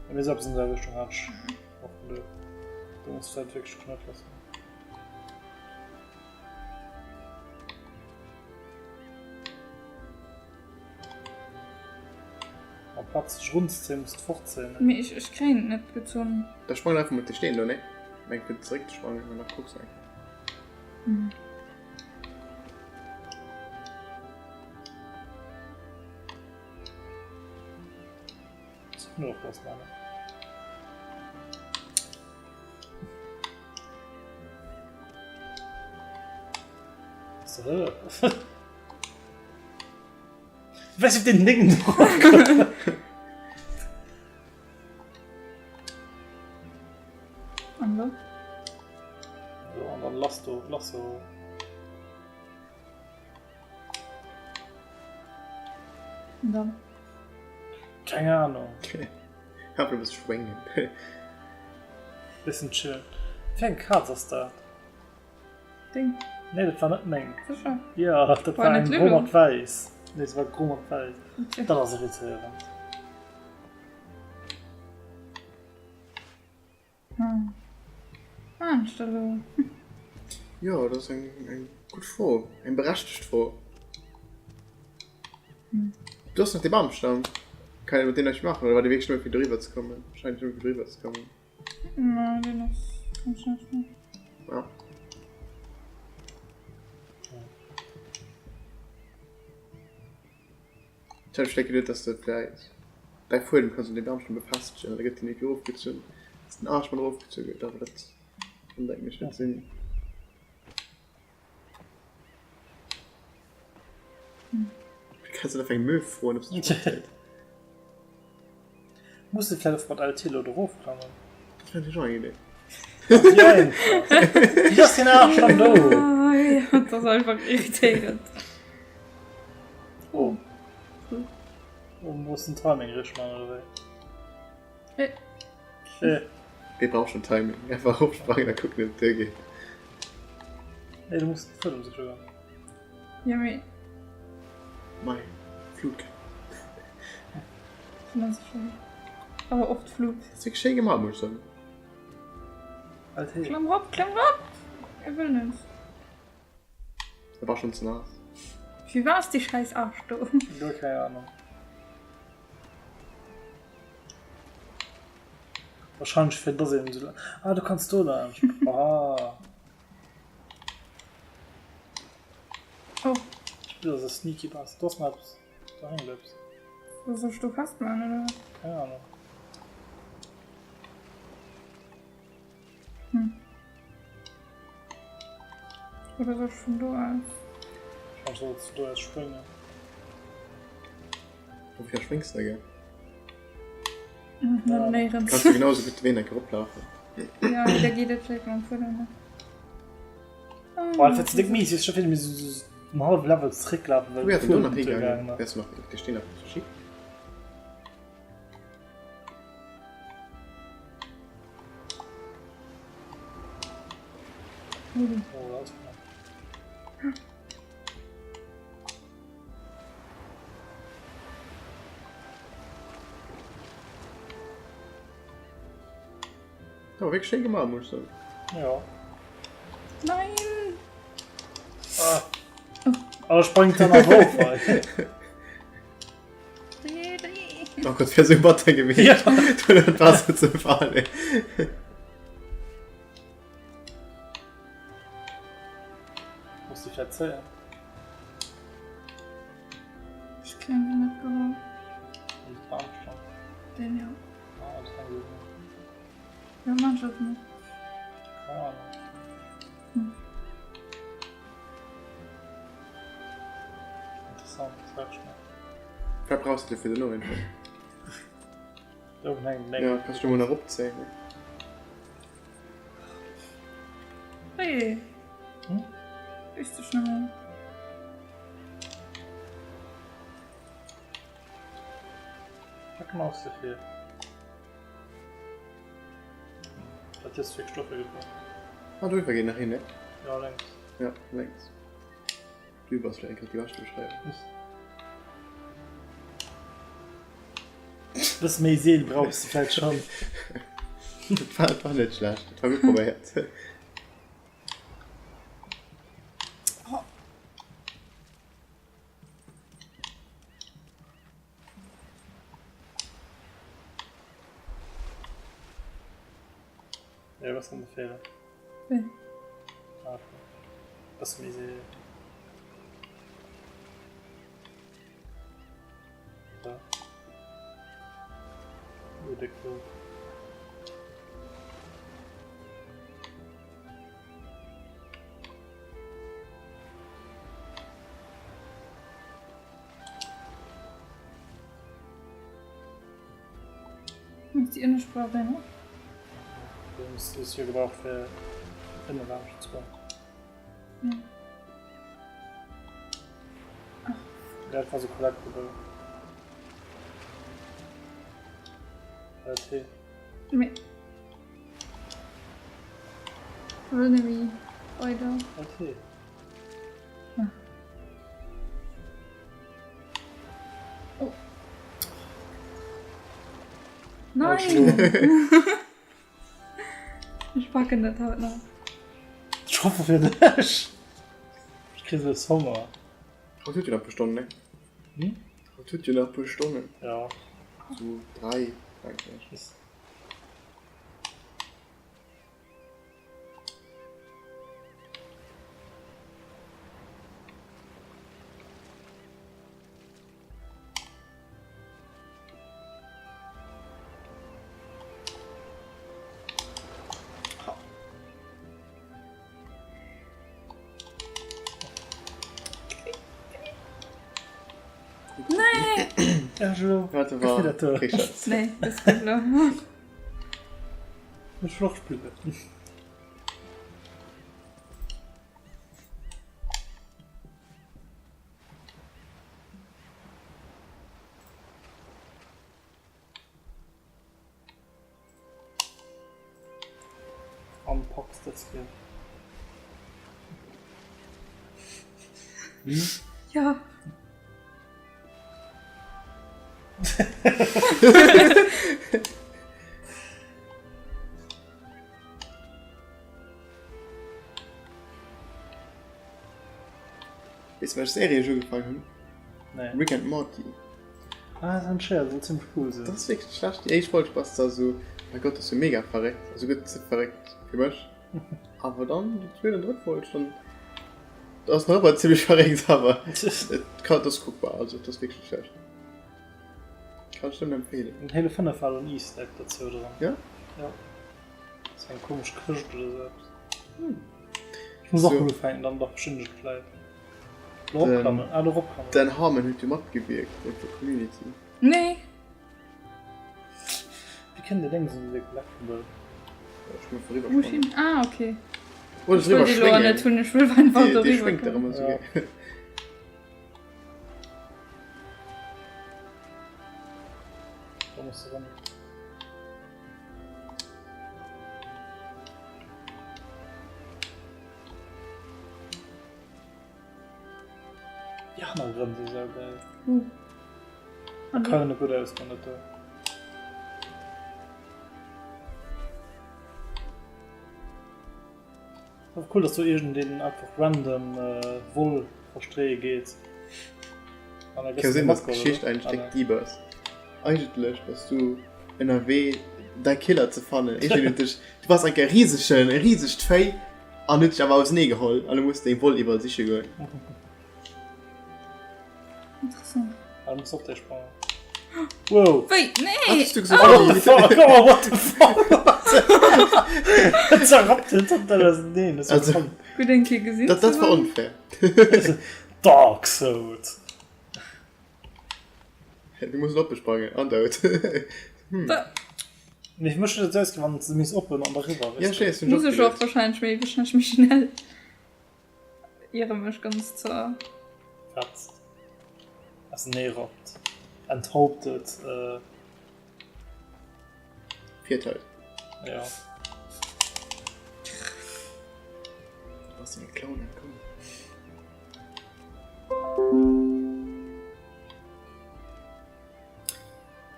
Speaker 1: Mee sou eppes an der Richtung hat ech och geduet. Do muss vläit wierklech Knuet lass ginn. Amplaz sech runzezéien, muss de fortzéien.
Speaker 2: Mee ech, ech kréien et net gezunn.
Speaker 3: Da sprang einfach mat de Steen do, ne? Meng fir zeréck ze sprangen, an da kucks einfach.
Speaker 2: Hm.
Speaker 1: Nur noch was machen. Was zur Hölle? Was ist den Ding drauf?
Speaker 2: An lo?
Speaker 1: So, an dann lass du, lass du.
Speaker 2: An dann?
Speaker 1: Keng Ahnung.
Speaker 3: Einfach e bësse schwéngen.
Speaker 1: Bëssen chillen. Wéi eng Kaz ass dat?
Speaker 2: Deng.
Speaker 1: Nee, dat war net meng.
Speaker 2: Sécher?
Speaker 1: Jo, dat war eng gro mat wäiss. Nee, se war gro mat wäiss.
Speaker 2: Okay.
Speaker 1: Dat ass irritéierend.
Speaker 2: Hm. Maacht elo.
Speaker 3: Jo, dat ass eng, eng gutt Fro. Eng berechtegt Fro.
Speaker 2: Hm.
Speaker 3: Du hast nach de Bamstamm. Kann ee mat deem näischt maachen, oder war dee wierklech nëmme fir doriwwer ze kommen? Wahrscheinlech nëmme fir doriwwer ze kommen.
Speaker 2: Nee, deen ass ganz schlecht.
Speaker 3: Ja. Ech hat vläicht geduet, dass de vläicht däi Fuedem kanns un deem Bamstamm befestegen an da gëtt deen irgendwie erofgezunn, dass den Aascht mat erofgezu gëtt, awer dat kann denken ech net sinn. Kanns du einfach eng Möw froen, ob se dech matzielt?
Speaker 1: Muss de vläicht och mat LT elo do erofklammen?
Speaker 3: Dat wär natierlech och eng Idee.
Speaker 1: Wéi einfach. Wéi ass deen Aascht dann do?
Speaker 2: Dat ass einfach irritéierend.
Speaker 1: Oh. Oh, muss den Timing richteg man, oder wéi?
Speaker 2: Hey.
Speaker 1: Hey.
Speaker 3: Wee brauch schon Timing? Einfach eropsprangen a kucken, ob et duergeet.
Speaker 1: Nee, du muss den Fuedem siche goen.
Speaker 2: Ja, mee.
Speaker 3: Mei, Flug.
Speaker 2: Awer oft Flug.
Speaker 3: Ass wierklech schéi gemaach, muss ech soen.
Speaker 2: Klamm rop, klamm rop! E wëll net.
Speaker 3: E war schon ze naass.
Speaker 2: Fir wat ass dee schäiss Aascht do?
Speaker 1: Guer keng Ahnung. Wahrscheinlech fir dass een esou. Ah, du kanns do laanscht. Ah.
Speaker 2: Oh.
Speaker 1: Du ass e sneaky Bastard. Do ass nach eppes. Do hänkt eppes.
Speaker 2: Wo soll ech do festmachen, oder wat?
Speaker 1: Keng Ahnung.
Speaker 2: Hm. Oder soll ech vun do aus?
Speaker 1: Wahrscheinlich sollst du do aus spréngen.
Speaker 3: Wofir spréngs de da gär?
Speaker 2: Hm, net néierens.
Speaker 3: Kanns du genau sou gutt de Wee enke eroplafen.
Speaker 2: Ja, mee da geet et vläicht mam Fuedem net.
Speaker 1: Boah, dat wär ze déck mies, ech scho vill méi sou um hallwe Level zerécklafen, well
Speaker 3: Wou
Speaker 1: de
Speaker 3: wär den do
Speaker 1: Fuedem
Speaker 3: nach
Speaker 1: untergaangen
Speaker 3: higaangen?
Speaker 1: ass.
Speaker 3: Wäers du nach de Steen nach verschibt?
Speaker 1: Oh, dat ass knapp.
Speaker 3: Oh, wierklech schéi gemaach, muss ech soen.
Speaker 1: Ja.
Speaker 2: Nein!
Speaker 1: Ah. Oh, springt dann nach hoch. ey.
Speaker 2: Dreh, dreh.
Speaker 3: Oh Gott, wär sou batter gewiescht.
Speaker 1: Ja.
Speaker 3: Do an d'Waasser ze falen.
Speaker 1: Muss du vielleicht zéien?
Speaker 2: Ech kréien se net geholl.
Speaker 1: Und den Baumstamm.
Speaker 2: Den, ja.
Speaker 1: Ah, das kann gut sein.
Speaker 2: Ja, mach das nicht.
Speaker 1: Keine Ahnung.
Speaker 2: Hm.
Speaker 1: Interessant, das weiß ich nicht.
Speaker 3: Wat brauchst du fir den Owend?
Speaker 1: Do hängt
Speaker 3: Ja, kannst du mol nach opzéien.
Speaker 2: Hey.
Speaker 1: Hm?
Speaker 2: Ist du schnell?
Speaker 1: Wat machst du fir? Dat hues du fir Stoffe gebraucht.
Speaker 3: Ah, do geet nach hin, ne?
Speaker 1: Ja, lenks.
Speaker 3: Ja, lenks. Du bass vläicht grad déi beschte Beschreiwung.
Speaker 1: Bësse méi Seel brauchs de vläit schonn.
Speaker 3: Dat war, war net schlecht. Dat war gutt probéiert.
Speaker 2: Oh.
Speaker 1: Ja, was an de Feeler?
Speaker 2: Wéi?
Speaker 1: Ah, okay. Bësse méi Seel. Ja. Oh, déck cool.
Speaker 2: Muss déi ënnescht brauch een och.
Speaker 1: Déi muss déi ass jo gebraucht fir ënne laanscht ze goen.
Speaker 2: Ja. Ach.
Speaker 1: Dat war sou collectible. LT.
Speaker 2: Mee. Wëll net méi weider.
Speaker 1: LT.
Speaker 2: Oh. Nein! Ech packen dat haut nach.
Speaker 1: Ech hoffe fir dech. Ech kriss es Honger.
Speaker 3: Haut huet jo nach e puer Stonnen, ne?
Speaker 1: Hm?
Speaker 3: Haut huet jo nach e puer Stonnen.
Speaker 1: Ja.
Speaker 3: Sou 3, denken ech.
Speaker 2: Nee!
Speaker 1: Angelo,
Speaker 3: Warte mal.
Speaker 2: Nee, das geht noch.
Speaker 1: Ech wëll och spillen. An packs dës Kéier. Hm?
Speaker 2: Ja.
Speaker 3: Weess du welch Serie ech ugefaangen hunn?
Speaker 1: Nee.
Speaker 3: Rick and Morty.
Speaker 1: Ah, dat ass schéi, soll zimmlech cool sinn.
Speaker 3: Dat ass wierklech schlecht. Déi éischt Folg bass da sou, mein Gott, dat ass jo mega verréckt, also gëtt ze verréckt fir mech. Awer dann déi zweet an drëtt Folg dann dat ass nach ëmmer zimmlech verréckt, awer et kann, et ass kuckbar, also et ass wierklech net schlecht. Kann ech nëmmen empfeelen.
Speaker 1: Den Halo 5 war lo en Easter Egg dozou dran.
Speaker 3: Ja?
Speaker 1: Ja. Das war eng komesch Këscht oder sou eppes.
Speaker 3: Hm.
Speaker 1: Ech muss och
Speaker 3: So.
Speaker 1: mol ufänken, dann dach bestëmmt ech et vläit. Lo opklammen, ah, lo eropklammen.
Speaker 3: Dan Harmon huet jo matgewierkt op der Community.
Speaker 2: Nee.
Speaker 1: Wéi kënnt dir Déngs un déi Collectible?
Speaker 3: Ech muss eriwwer
Speaker 2: Wo
Speaker 3: sprangen.
Speaker 2: schwimmt? Ah, okay.
Speaker 3: Oder
Speaker 2: Ech wollt
Speaker 3: eriwwer
Speaker 2: déi lo net
Speaker 3: schwéngen.
Speaker 2: hunn, ech wëll einfach
Speaker 3: Déi, déi
Speaker 2: doriwwer
Speaker 3: schwéngt dach
Speaker 2: kommen.
Speaker 3: ëmmer sou
Speaker 1: Ja.
Speaker 3: gär.
Speaker 1: Da muss du ran. Déi Hannergrënn si sou geil.
Speaker 2: Uh.
Speaker 1: Da kann net gutt ausgoen dat do. Awer cool dass do iergendeen einfach random Woll verstreeë geet. An e
Speaker 3: Ka
Speaker 1: bëssen
Speaker 3: sinn, dass
Speaker 1: Mocke,
Speaker 3: d'Geschicht
Speaker 1: oder?
Speaker 3: ein
Speaker 1: Ah,
Speaker 3: Stéck
Speaker 1: nee.
Speaker 3: deeper ass. Eigentlech bass du ënnerwee däi Killer ze fannen. Iergendeen huet dech, du bass enk e risegen, e risegt Véi an huet dech awer ausenee geholl an du muss deng Woll iwwerall siche goen.
Speaker 2: Interessant.
Speaker 1: Ah, du muss op dech sprangen. Wow!
Speaker 2: Wéi? Nee!
Speaker 3: Wat hues du gesot?
Speaker 1: What the fuck? Oh, what the fuck? Et zerrappt den total auseneen. Das war
Speaker 3: Also-
Speaker 1: krank.
Speaker 2: Gutt eng Kéier gesinn
Speaker 3: Dat, dat
Speaker 2: ze
Speaker 3: war
Speaker 2: hunn.
Speaker 3: onfair.
Speaker 1: Dark Souls.
Speaker 3: Du muss oppe sprangen an dout.
Speaker 2: Da
Speaker 1: Mee fir mech huet et esou ausgesinn, wann se misst oppen an eriwwer,
Speaker 3: Ja,
Speaker 1: weess de.
Speaker 3: schéi, hunn ech
Speaker 2: muss ech och
Speaker 3: opgelieft.
Speaker 2: wahrscheinlech méi wahrscheinlech méi schnell. Iere mech ganz zer.
Speaker 1: Fetzt. Auseneerappt. Enthauptet. Äh.
Speaker 3: Virteilt.
Speaker 1: Ja.
Speaker 3: Du bass eng Clown entkomm.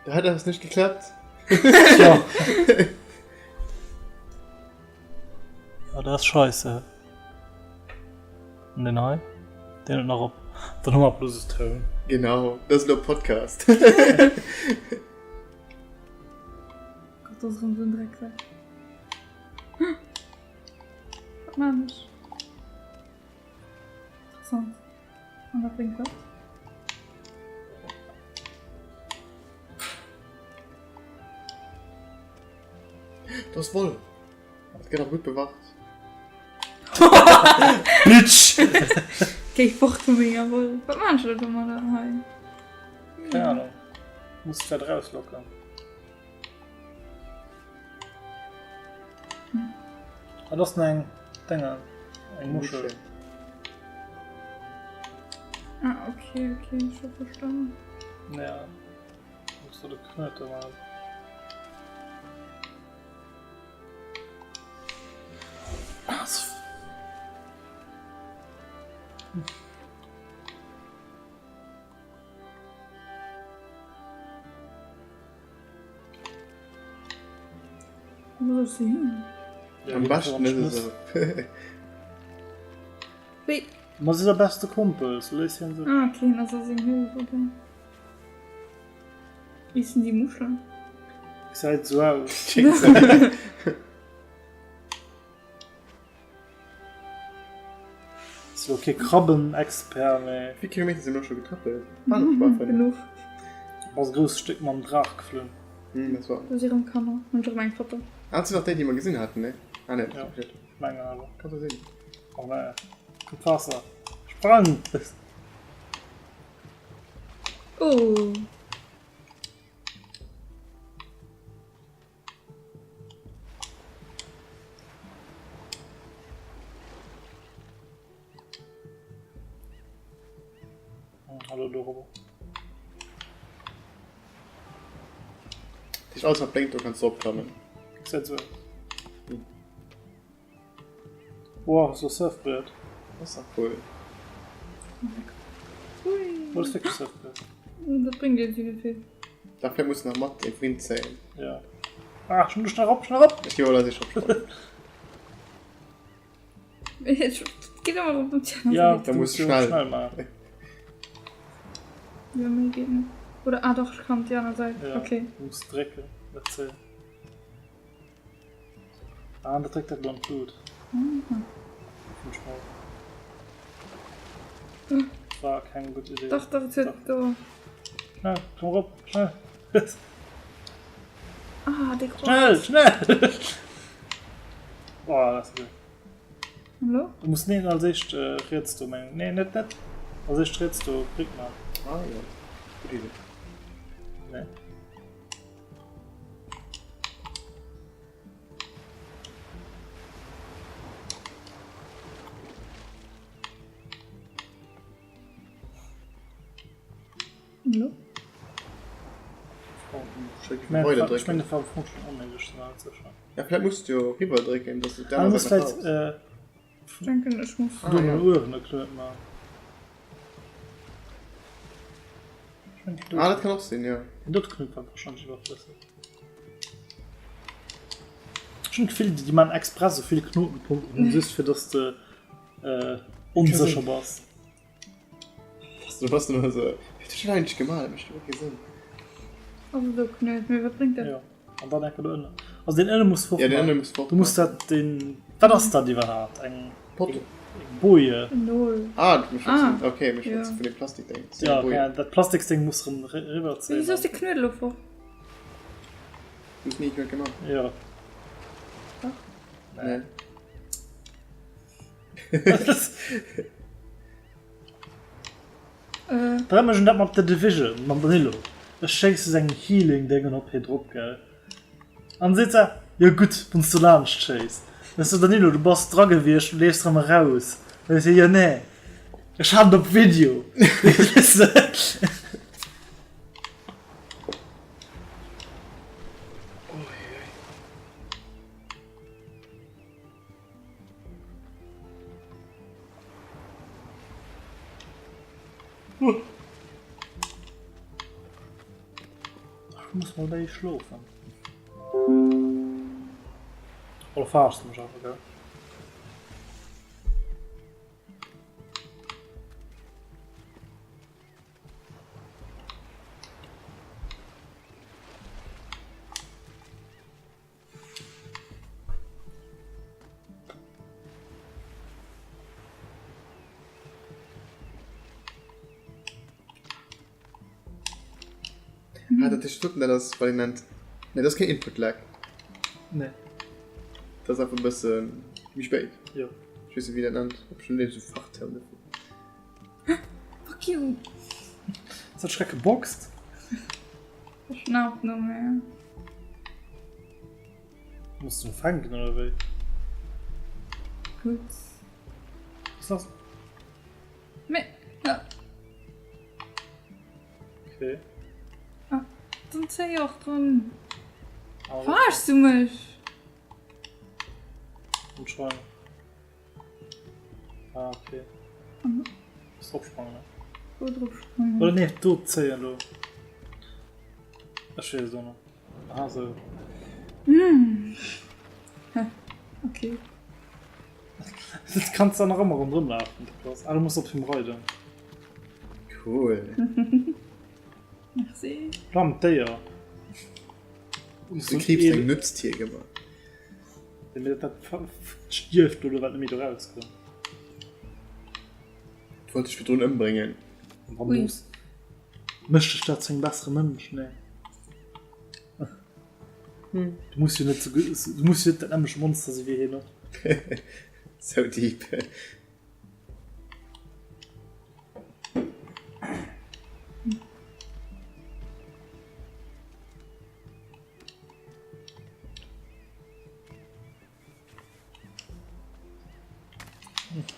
Speaker 3: Da hat eppes nicht geklappt.
Speaker 1: Tja. Ja, dat ass scheisse. An den hei? Den huet nach op. Dann hu mer plus e Toun.
Speaker 3: Genau, dat ass elo Podcast.
Speaker 2: Gott, dat ass erëm esou en Drecksack. Wat maan ech? Interessant. An wat bréngt dat?
Speaker 3: Dat ass Woll. Dat gëtt awer gutt bewacht.
Speaker 1: Bitch!
Speaker 2: Géi fort vu menger Woll. Wat maan ech da domadder hei?
Speaker 1: Keng Ahnung. Muss d'Pferd rauslocken. Dat ass eng Dénge, eng Muschel.
Speaker 2: Ah, okay, okay, ich hab verstanden.
Speaker 1: Ja. Muss du de Knöte machen. Ah, so.
Speaker 2: Wo soll ich sie hin?
Speaker 1: Ja,
Speaker 3: Am beschten ist es so.
Speaker 2: Wéi?
Speaker 1: Ma si der beste Kumpel, so léisst hien sech.
Speaker 2: Ah, okay, das ass seng Hilf, okay. Wie sind die Muscheln?
Speaker 1: Gesäit esou aus. Ass lo kee Krabben-Expert, mee.
Speaker 3: Wéi Kilometer si mir scho getrëppelt? War nach bal 5.
Speaker 2: Genuch.
Speaker 1: Ass e grousst Stéck mam Draach geflunn.
Speaker 3: Hm, dat war.
Speaker 2: Do si rëm Kanner. Hunn ech rëm eng Foto.
Speaker 3: Ah, dat sinn nach déi, déi mer gesinn haten, ne? Ah, ne,
Speaker 1: Ja.
Speaker 3: dat
Speaker 1: Mengen awer.
Speaker 3: kann sou sinn.
Speaker 1: Oh nee. Kommt Waasser. Sprang!
Speaker 2: Oh.
Speaker 1: Hallo dorobber.
Speaker 3: Dich alles wat blénkt, do kanns du opklammen.
Speaker 1: Gesäit sou aus. Wow, so Surfbrett.
Speaker 3: Dat ass dach cool.
Speaker 2: Hui.
Speaker 1: Oh, das ist wirklich Surfbrett.
Speaker 2: Dat bréngt iergendwéi net vill.
Speaker 3: Da vläicht muss nach mat den Wind zéien.
Speaker 1: Ja. Ah, schnell, schnell op, schnell op!
Speaker 3: Ech gi mol eis opsprangen.
Speaker 2: Geet ëmmer op den Channel.
Speaker 1: Ja,
Speaker 3: Da
Speaker 1: du
Speaker 3: muss
Speaker 1: musst jo
Speaker 3: schnell.
Speaker 1: schnell maachen.
Speaker 2: Ja, méi geet net. Oder, ah doch, ech kann op déi aner Säit.
Speaker 1: Ja,
Speaker 2: Okay.
Speaker 1: du musst drécken, dat zéien. Ah, dat dréckt dat dann d'Blut.
Speaker 2: Mhm.
Speaker 1: Vum Schmoll. War keng gutt Idee.
Speaker 2: Dach, dach, et huet do.
Speaker 1: Schnell, komm erop, schnell.
Speaker 2: Ah, dee Groß.
Speaker 1: Schnell, schnell! Boah, dat ass gutt.
Speaker 2: Hallo?
Speaker 1: Du muss nee, als éischt äh, riets do mengen. Nee, net, net. Als éischt riets do, Bréck man.
Speaker 3: Ah ja, gutt Idee.
Speaker 1: Nee.
Speaker 2: Hallo?
Speaker 1: Ech mengen, dat war am Fong schon onnéideg, sinn awer net sécher.
Speaker 3: Ja, vläicht muss du jo riwwer drécken, dass du
Speaker 1: Ah, du muss vläicht äh,
Speaker 2: Ich denken, ich muss.
Speaker 1: do no uewen e Knuet maachen. Ech mengen, déi
Speaker 3: Ah, dat kann och sinn, jo.
Speaker 1: Deen dote Knuet war wahrscheinlech iwwerflësseg. Ech hunn d'Gefill, déi maachen express esou vill Knotenpunkten, just fir dass de äh, onsécher bass.
Speaker 3: Du bass ëmmer esou, wat huet dat eigentlech gemaach, dat mécht iwwerhaapt kee Sënn.
Speaker 2: Also do Knuet, mee wat bréngt dat?
Speaker 1: Jo, an dann enke do ënnen. Also deen ënne muss fort.
Speaker 3: Ja, deen ënne muss fort.
Speaker 1: Du muss dat deen, wat ass dat iwwerhaapt? Eng
Speaker 3: Pot.
Speaker 1: Eng Boje.
Speaker 2: En Nol.
Speaker 3: Ah, du schwätz,
Speaker 2: Ah.
Speaker 3: okay, mir schwätze
Speaker 2: Ja.
Speaker 3: vun deem Plastikdéng.
Speaker 1: Ja, okay, dat Plastiksdéng muss rëm eriwwer zéien.
Speaker 2: Wéi ass de Knuet elo fort?
Speaker 3: Du hues ni e Knuet gemaach.
Speaker 1: Jo.
Speaker 2: Dach.
Speaker 3: Nee.
Speaker 1: Da erënnert mech un dat mat The Division mam Danilo. Ech schéisse seng Healing Déngen op hie drop, gell? An seet se, jo gutt, wann s du laanscht schéiss. Ech sou, Danilo, du bass dra gewiescht, du leefs rëm eraus. Seet hie, jo nee, ech hat et op Video. Weess de? Muss mol déi schlofen. Oder verarschs du mech einfach, gell?
Speaker 3: Ah, dat heescht, dat ass wat een nennt, nee, dat ass keen Input Lag.
Speaker 1: Nee.
Speaker 3: Dat ass einfach e bësse méi spéit.
Speaker 1: Jo.
Speaker 3: Ech weess net, wéi dat nennt. Op schon esou Fachterm dofir.
Speaker 2: Fuck you!
Speaker 1: Ass dat Schreck geboxt?
Speaker 2: Schnauft no mir.
Speaker 1: Muss du fänken oder wéi?
Speaker 2: Gutt.
Speaker 1: Was lass?
Speaker 2: Mee, ja.
Speaker 1: Okay.
Speaker 2: Ah, dann zéi och dran. Verarschs du mech?
Speaker 1: Anscheinend. Ah, okay.
Speaker 2: Mhm.
Speaker 1: Muss drop sprangen, ne?
Speaker 2: Wo drop sprangen?
Speaker 1: Oder nee, do zéien do. Ech weess et och net. Aha, sou.
Speaker 2: Mm. Okay.
Speaker 1: Dat kanns da nach ëmmer ronderëm lafen, dat ass. Ah, du muss op him reiden.
Speaker 3: Cool.
Speaker 2: Merci.
Speaker 1: Lamm d'Déier.
Speaker 3: De Kriibs deng Nutztier gemaach.
Speaker 1: Dat stierft oder wat net méi do rauskënnt.
Speaker 3: Du wollt dech virdrun ëmbréngen.
Speaker 1: Ui. Mécht dech dat zu engem bessere Mënsch? Nee. Du muss jo net sou, du muss jo net dat nämmlecht Monster si wéi hien och.
Speaker 3: So deep.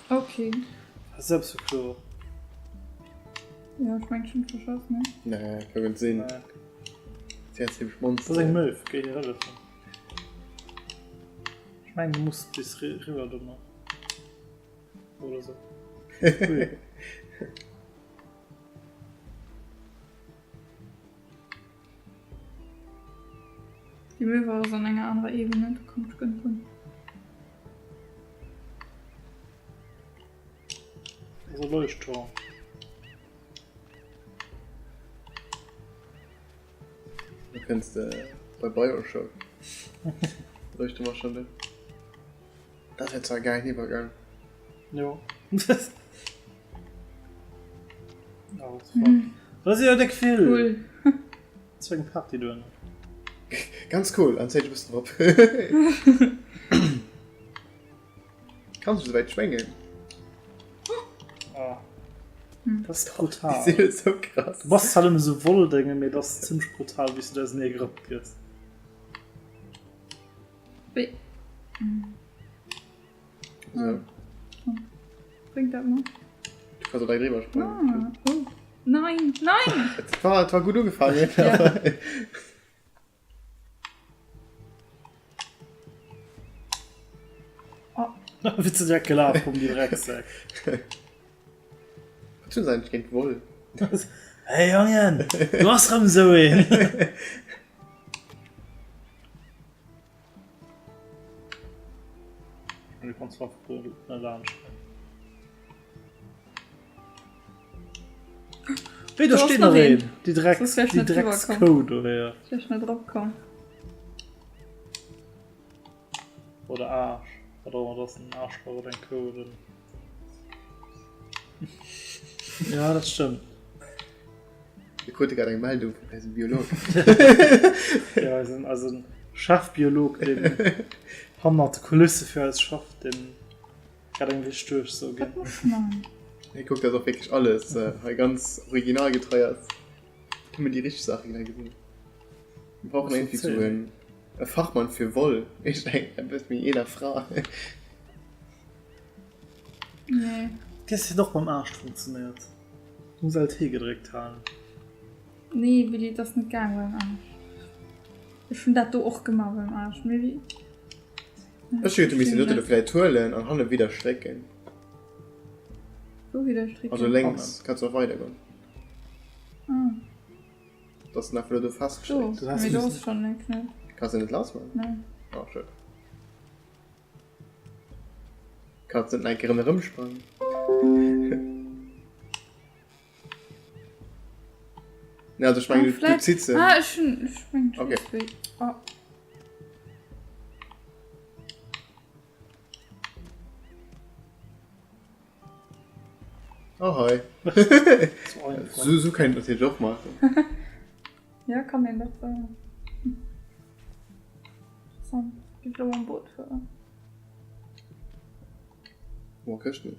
Speaker 2: Okay.
Speaker 1: Selbst verklo.
Speaker 2: Ja, ich mein schon verschoss, ne?
Speaker 3: Nee, kann man sehen.
Speaker 1: Nee.
Speaker 3: Sie hat ziemlich Monster.
Speaker 1: Das ist eng Möw, géi dir hëllefen. Ich mein, du musst bis riwwer do nach. Oder so. Ui.
Speaker 2: Déi Möwe ass an enger anerer Ebene, do komm ech guer net drun.
Speaker 1: Das ass e Leuchtturm.
Speaker 3: Du kënns de bei Bioshock. Leuchtturm ass schon do. Dat wär zwar e geilen Iwwergang.
Speaker 1: Jo. Oh, fuck. Dat ass jo déck vill.
Speaker 2: Cool.
Speaker 1: Zu eng Party duerno.
Speaker 3: Ganz cool, an zéit e bëssen drop. Kanns du souwäit schwéngen?
Speaker 1: Ah. Dat ass brutal.
Speaker 3: Déi sinn esou krass.
Speaker 1: Du bass zwar nëmme sou Wolldénge, mee dat ass zimmlech brutal, wéi s du da ausenee gerappt gëss.
Speaker 2: Wéi?
Speaker 3: So.
Speaker 2: Bringt dat mer.
Speaker 3: Du kannst direkt drüber springen.
Speaker 2: Ah, oh. Nein, nein!
Speaker 3: Et war, et war gut ugefangen.
Speaker 2: Ja. Oh.
Speaker 1: Wéi ze direkt gelaf komm, déi Drecksäck.
Speaker 3: Was tun se eigentlich géint Woll?
Speaker 1: Hey Jongen, du ass rëm sou een. Du kanns einfach do net laanscht. Wéi, do
Speaker 2: Do ass
Speaker 1: steet
Speaker 2: nach
Speaker 1: nach
Speaker 2: een.
Speaker 1: een. Déi Drecks,
Speaker 2: Soss wär ech
Speaker 1: déi
Speaker 2: net drüber komm.
Speaker 1: Dreckskou dohier.
Speaker 2: Ech wär net drop komm.
Speaker 1: Oder Aarsch. Wat och ëmmer dat ass, en Aarschloch oder eng Kou oder. Ja, dat stëmmt.
Speaker 3: Mir krute grad eng Meldung vun eisem Biolog.
Speaker 1: Ja, eisen, eisen Chefbiolog, deen hannert de Kulisse fir eis schafft, deen grad eng wichteg Duerchso
Speaker 2: Wat
Speaker 1: ginn.
Speaker 2: muss man?
Speaker 3: Hie kuckt, dass och wierklech alles hei ganz originalgetrei ass. Nëmmen déi richteg Saache ginn hei gesinn. Mir brauchen
Speaker 1: Muss
Speaker 3: irgendwie
Speaker 1: erzählen.
Speaker 3: sou en e Fachmann fir Woll. Ech eng e bësse méi eeler Fra.
Speaker 2: Nee.
Speaker 1: Dës huet och mam Aascht funktionéiert. Du muss LT gedréckt halen.
Speaker 2: Nee Willy, et ass net gaang beim Aarsch. Ech hunn dat do och gemaach beim Aarsch, mee wéi.
Speaker 3: Ech hätt missen den Dote vläit huelen an hanne widder strécken.
Speaker 2: Wou widder strécken?
Speaker 3: Also lénks kanns du och weider goen.
Speaker 2: Ah.
Speaker 3: Dass en einfach elo do feststeckt.
Speaker 2: Do, mee do ass schon e Knuet.
Speaker 3: Kanns de net lass man?
Speaker 2: Nee.
Speaker 3: Oh, schued. Kanns net nach eng Kéier ronderëm sprangen? Nee, also ech mengen, du zitt se.
Speaker 2: Ah, ech hunn, ech mengen, ech weess wéi. Oh.
Speaker 3: Ahoi. So, so kann ich natürlich auch machen.
Speaker 2: Ja, kann een dat soen. Interessant. Géif elo mam Boot fueren.
Speaker 3: Boah, Këschten.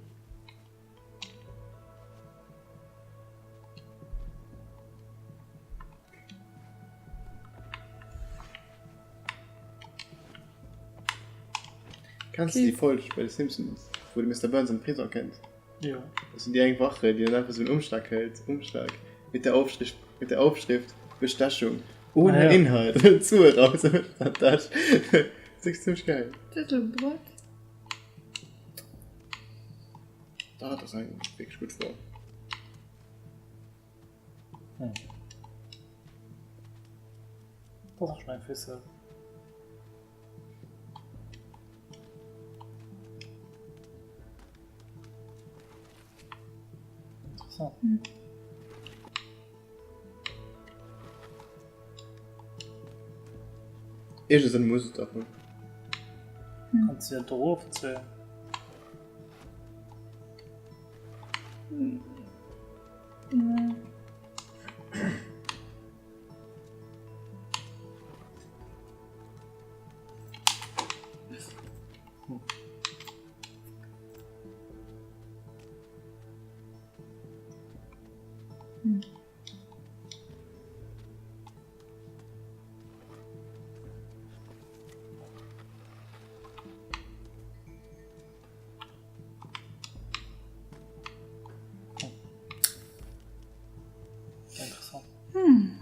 Speaker 3: Kenns du déi Folg bei de Simpsons, wou de Mister Burns an de Prison kënnt?
Speaker 1: Jo.
Speaker 3: Dat sinn déi eng Wache, déi dann einfach esou en Umschlag hëlt, Umschlag mit der Aufschrift, mit der Aufschrift Bestechung ohne
Speaker 1: Ah, ja.
Speaker 3: Inhalt, d'Sue raus an d'Täsch. Dat ass zimmlech geil.
Speaker 2: Little what?
Speaker 3: Dat ass eng wierklech gutt Fro.
Speaker 1: Hm. Dat ass och schon eng Ficelle. Interessant.
Speaker 2: Hm.
Speaker 3: Iergend e Sënn muss et dach hunn.
Speaker 2: Hm.
Speaker 1: Kanns du dat do erofzéien?
Speaker 2: Hm. Nee. Hm.
Speaker 1: Interessant.
Speaker 2: Hm.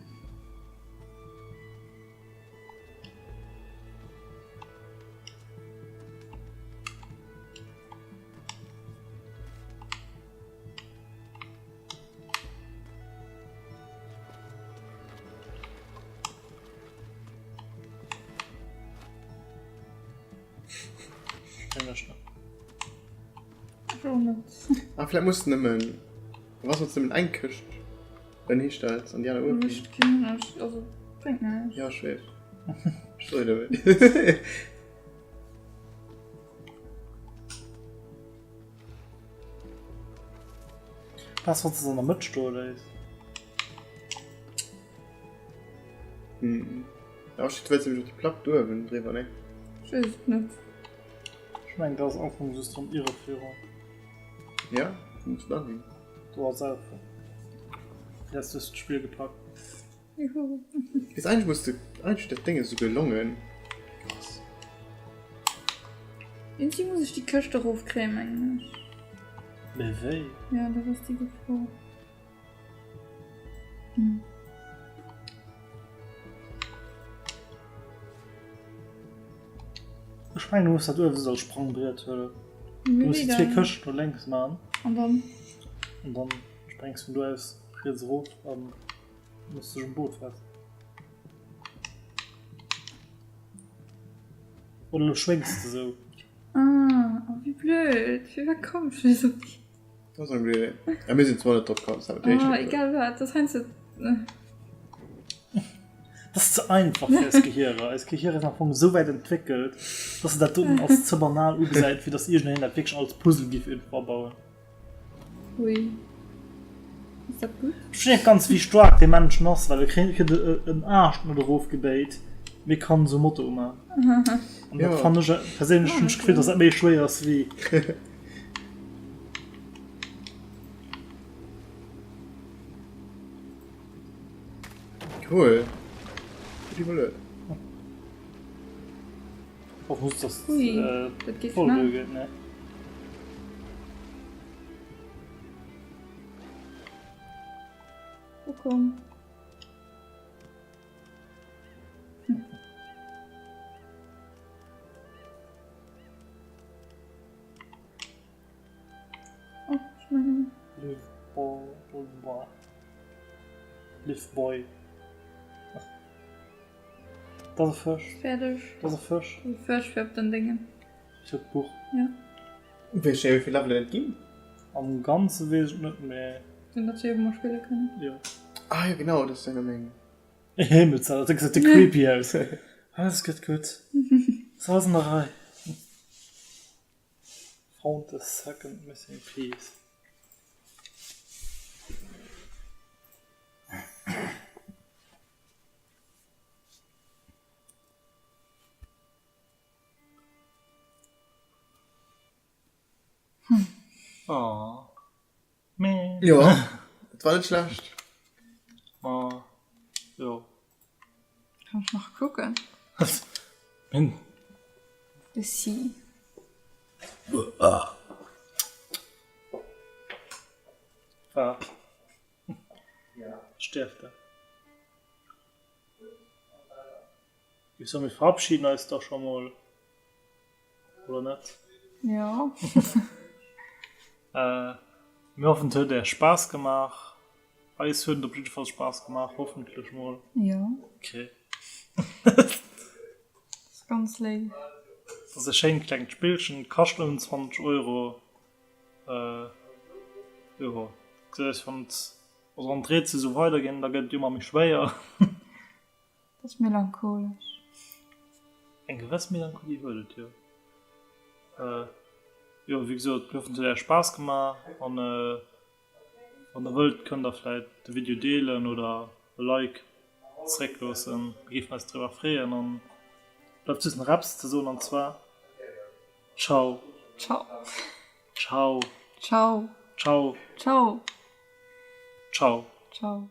Speaker 3: Ah, vläicht muss de nëmmen, was wann s de nëmmen eng Këscht dann histells an déi aner uewen?
Speaker 2: Mécht keen Ënnerscheed, also bréngt näischt.
Speaker 3: Ja, ech weess. Ech soe nëmmen.
Speaker 1: Was wann s de se an der Mëtt stoe léiss?
Speaker 3: Hm. Ja, ech wëlls nämlech och déi Plack do uewen driwwer, ne?
Speaker 2: Ech weess et net.
Speaker 1: Ech mengen dat ass am Fong just erëm Irreführung.
Speaker 3: Ja, wou muss dann hin?
Speaker 1: Do ass Elfen. Wéi has du d'Spill gepackt?
Speaker 2: Juhu.
Speaker 3: Weess eigentlech muss de eigentlech dat Déng esou gelongen. Krass.
Speaker 2: Iergendwéi muss ech déi Këscht erofkréien, mengen ech.
Speaker 1: Mee wéi?
Speaker 2: Ja, dat ass déi gutt Fro. Hm.
Speaker 1: Ech mengen du muss dat uewen esou als Sprangbriet huelen. Du muss déi zwee Këschten no lénks man.
Speaker 2: An dann?
Speaker 1: An dann sprengs vun do aus riets erof an muss dech um Boot fest. Oder du schwéngs de sou.
Speaker 2: Ah, oh wéi blöd. Firwat komm ech net op déi.
Speaker 3: Dat ass eng gutt Idee. Ja, mir sinn zwar net drop komm, dat
Speaker 2: ah, egal wat, dat heiansdo.
Speaker 1: Dat ass ze einfach fir eis Gehierer. Eis Gehierer sinn am Fong esou wäit entwéckelt, dass se dat doten als ze banal ugesäit, fir dass iergendeen dat wierklech als Puzzle géif iergendwou abauen.
Speaker 2: Ui. Ass dat gutt?
Speaker 1: Ech verstinn net ganz, wéi staark dee Männchen ass, well e kritt en Aascht net erofgebéit, mee kann esou Moto uman. An dat fannen ech perséinlech, hunn ech d'Gefill, dass dat méi schwéier ass wéi.
Speaker 3: Cool. Gutt iwwerluet.
Speaker 1: Och muss das
Speaker 2: Ui,
Speaker 1: äh,
Speaker 2: dat geet
Speaker 1: voll
Speaker 2: schnell.
Speaker 1: geht, ne?
Speaker 2: Ukomm. Oh, ech mengen.
Speaker 1: Live Boy, Live Boy. Live Boy. Dat ass e Fësch.
Speaker 2: Fäerdeg.
Speaker 1: Dat ass e Fësch.
Speaker 2: E Fësch fir op den Déngen.
Speaker 1: Fir op d'Buch.
Speaker 2: Jo.
Speaker 3: Weess een, wéi vill Levelen et ginn?
Speaker 1: Am Ganze weess ech et net, mee.
Speaker 2: Sinn der zwee, wou mer spille kënnen.
Speaker 1: Jo.
Speaker 3: Ah jo, genau, dat ass eng meng.
Speaker 1: Himmelssalat, dat gesäit creepy aus. Alles gëtt gutt. Ass alles an der Rei. Found the second missing piece. Oh. Mee.
Speaker 3: Jo, et war net schlecht.
Speaker 1: Ma jo.
Speaker 2: Kann ech nach kucken.
Speaker 1: Min.
Speaker 2: The Sea.
Speaker 1: Wat? Stierft der? Ech soen, mir verabschieden eis da scho mol, oder net?
Speaker 2: Jo.
Speaker 1: Mir hoffen, et huet Äech Spaass gemaach. Eis huet et op jiddefalls Spaass gemaach, hoffentlech mol.
Speaker 2: Jo.
Speaker 1: Ok.
Speaker 2: Ass ganz léif.
Speaker 1: Ass e schéint klengt Spillchen, kascht nëmmen 20 Euro. Jo, ech fannt, also wann d'Rätsel sou weiderginn, da gëtt et jo ëmmer méi schwéier.
Speaker 2: Dat ass melancholesch.
Speaker 1: Eng gewëss Melancholie huet et, jo. Jo, wéi gesot, mir hoffen et huet Äech Spaass gemaach an wann der wëllt, kënnt der vläit de Video deelen oder e Like zeréckloossen. Mir géifen eis driwwer freeën an bleift just nach eppes ze soen an zwar, Ciao.
Speaker 2: Ciao.
Speaker 1: Ciao.
Speaker 2: Ciao.
Speaker 1: Ciao.
Speaker 2: Ciao.
Speaker 1: Ciao.
Speaker 2: Ciao.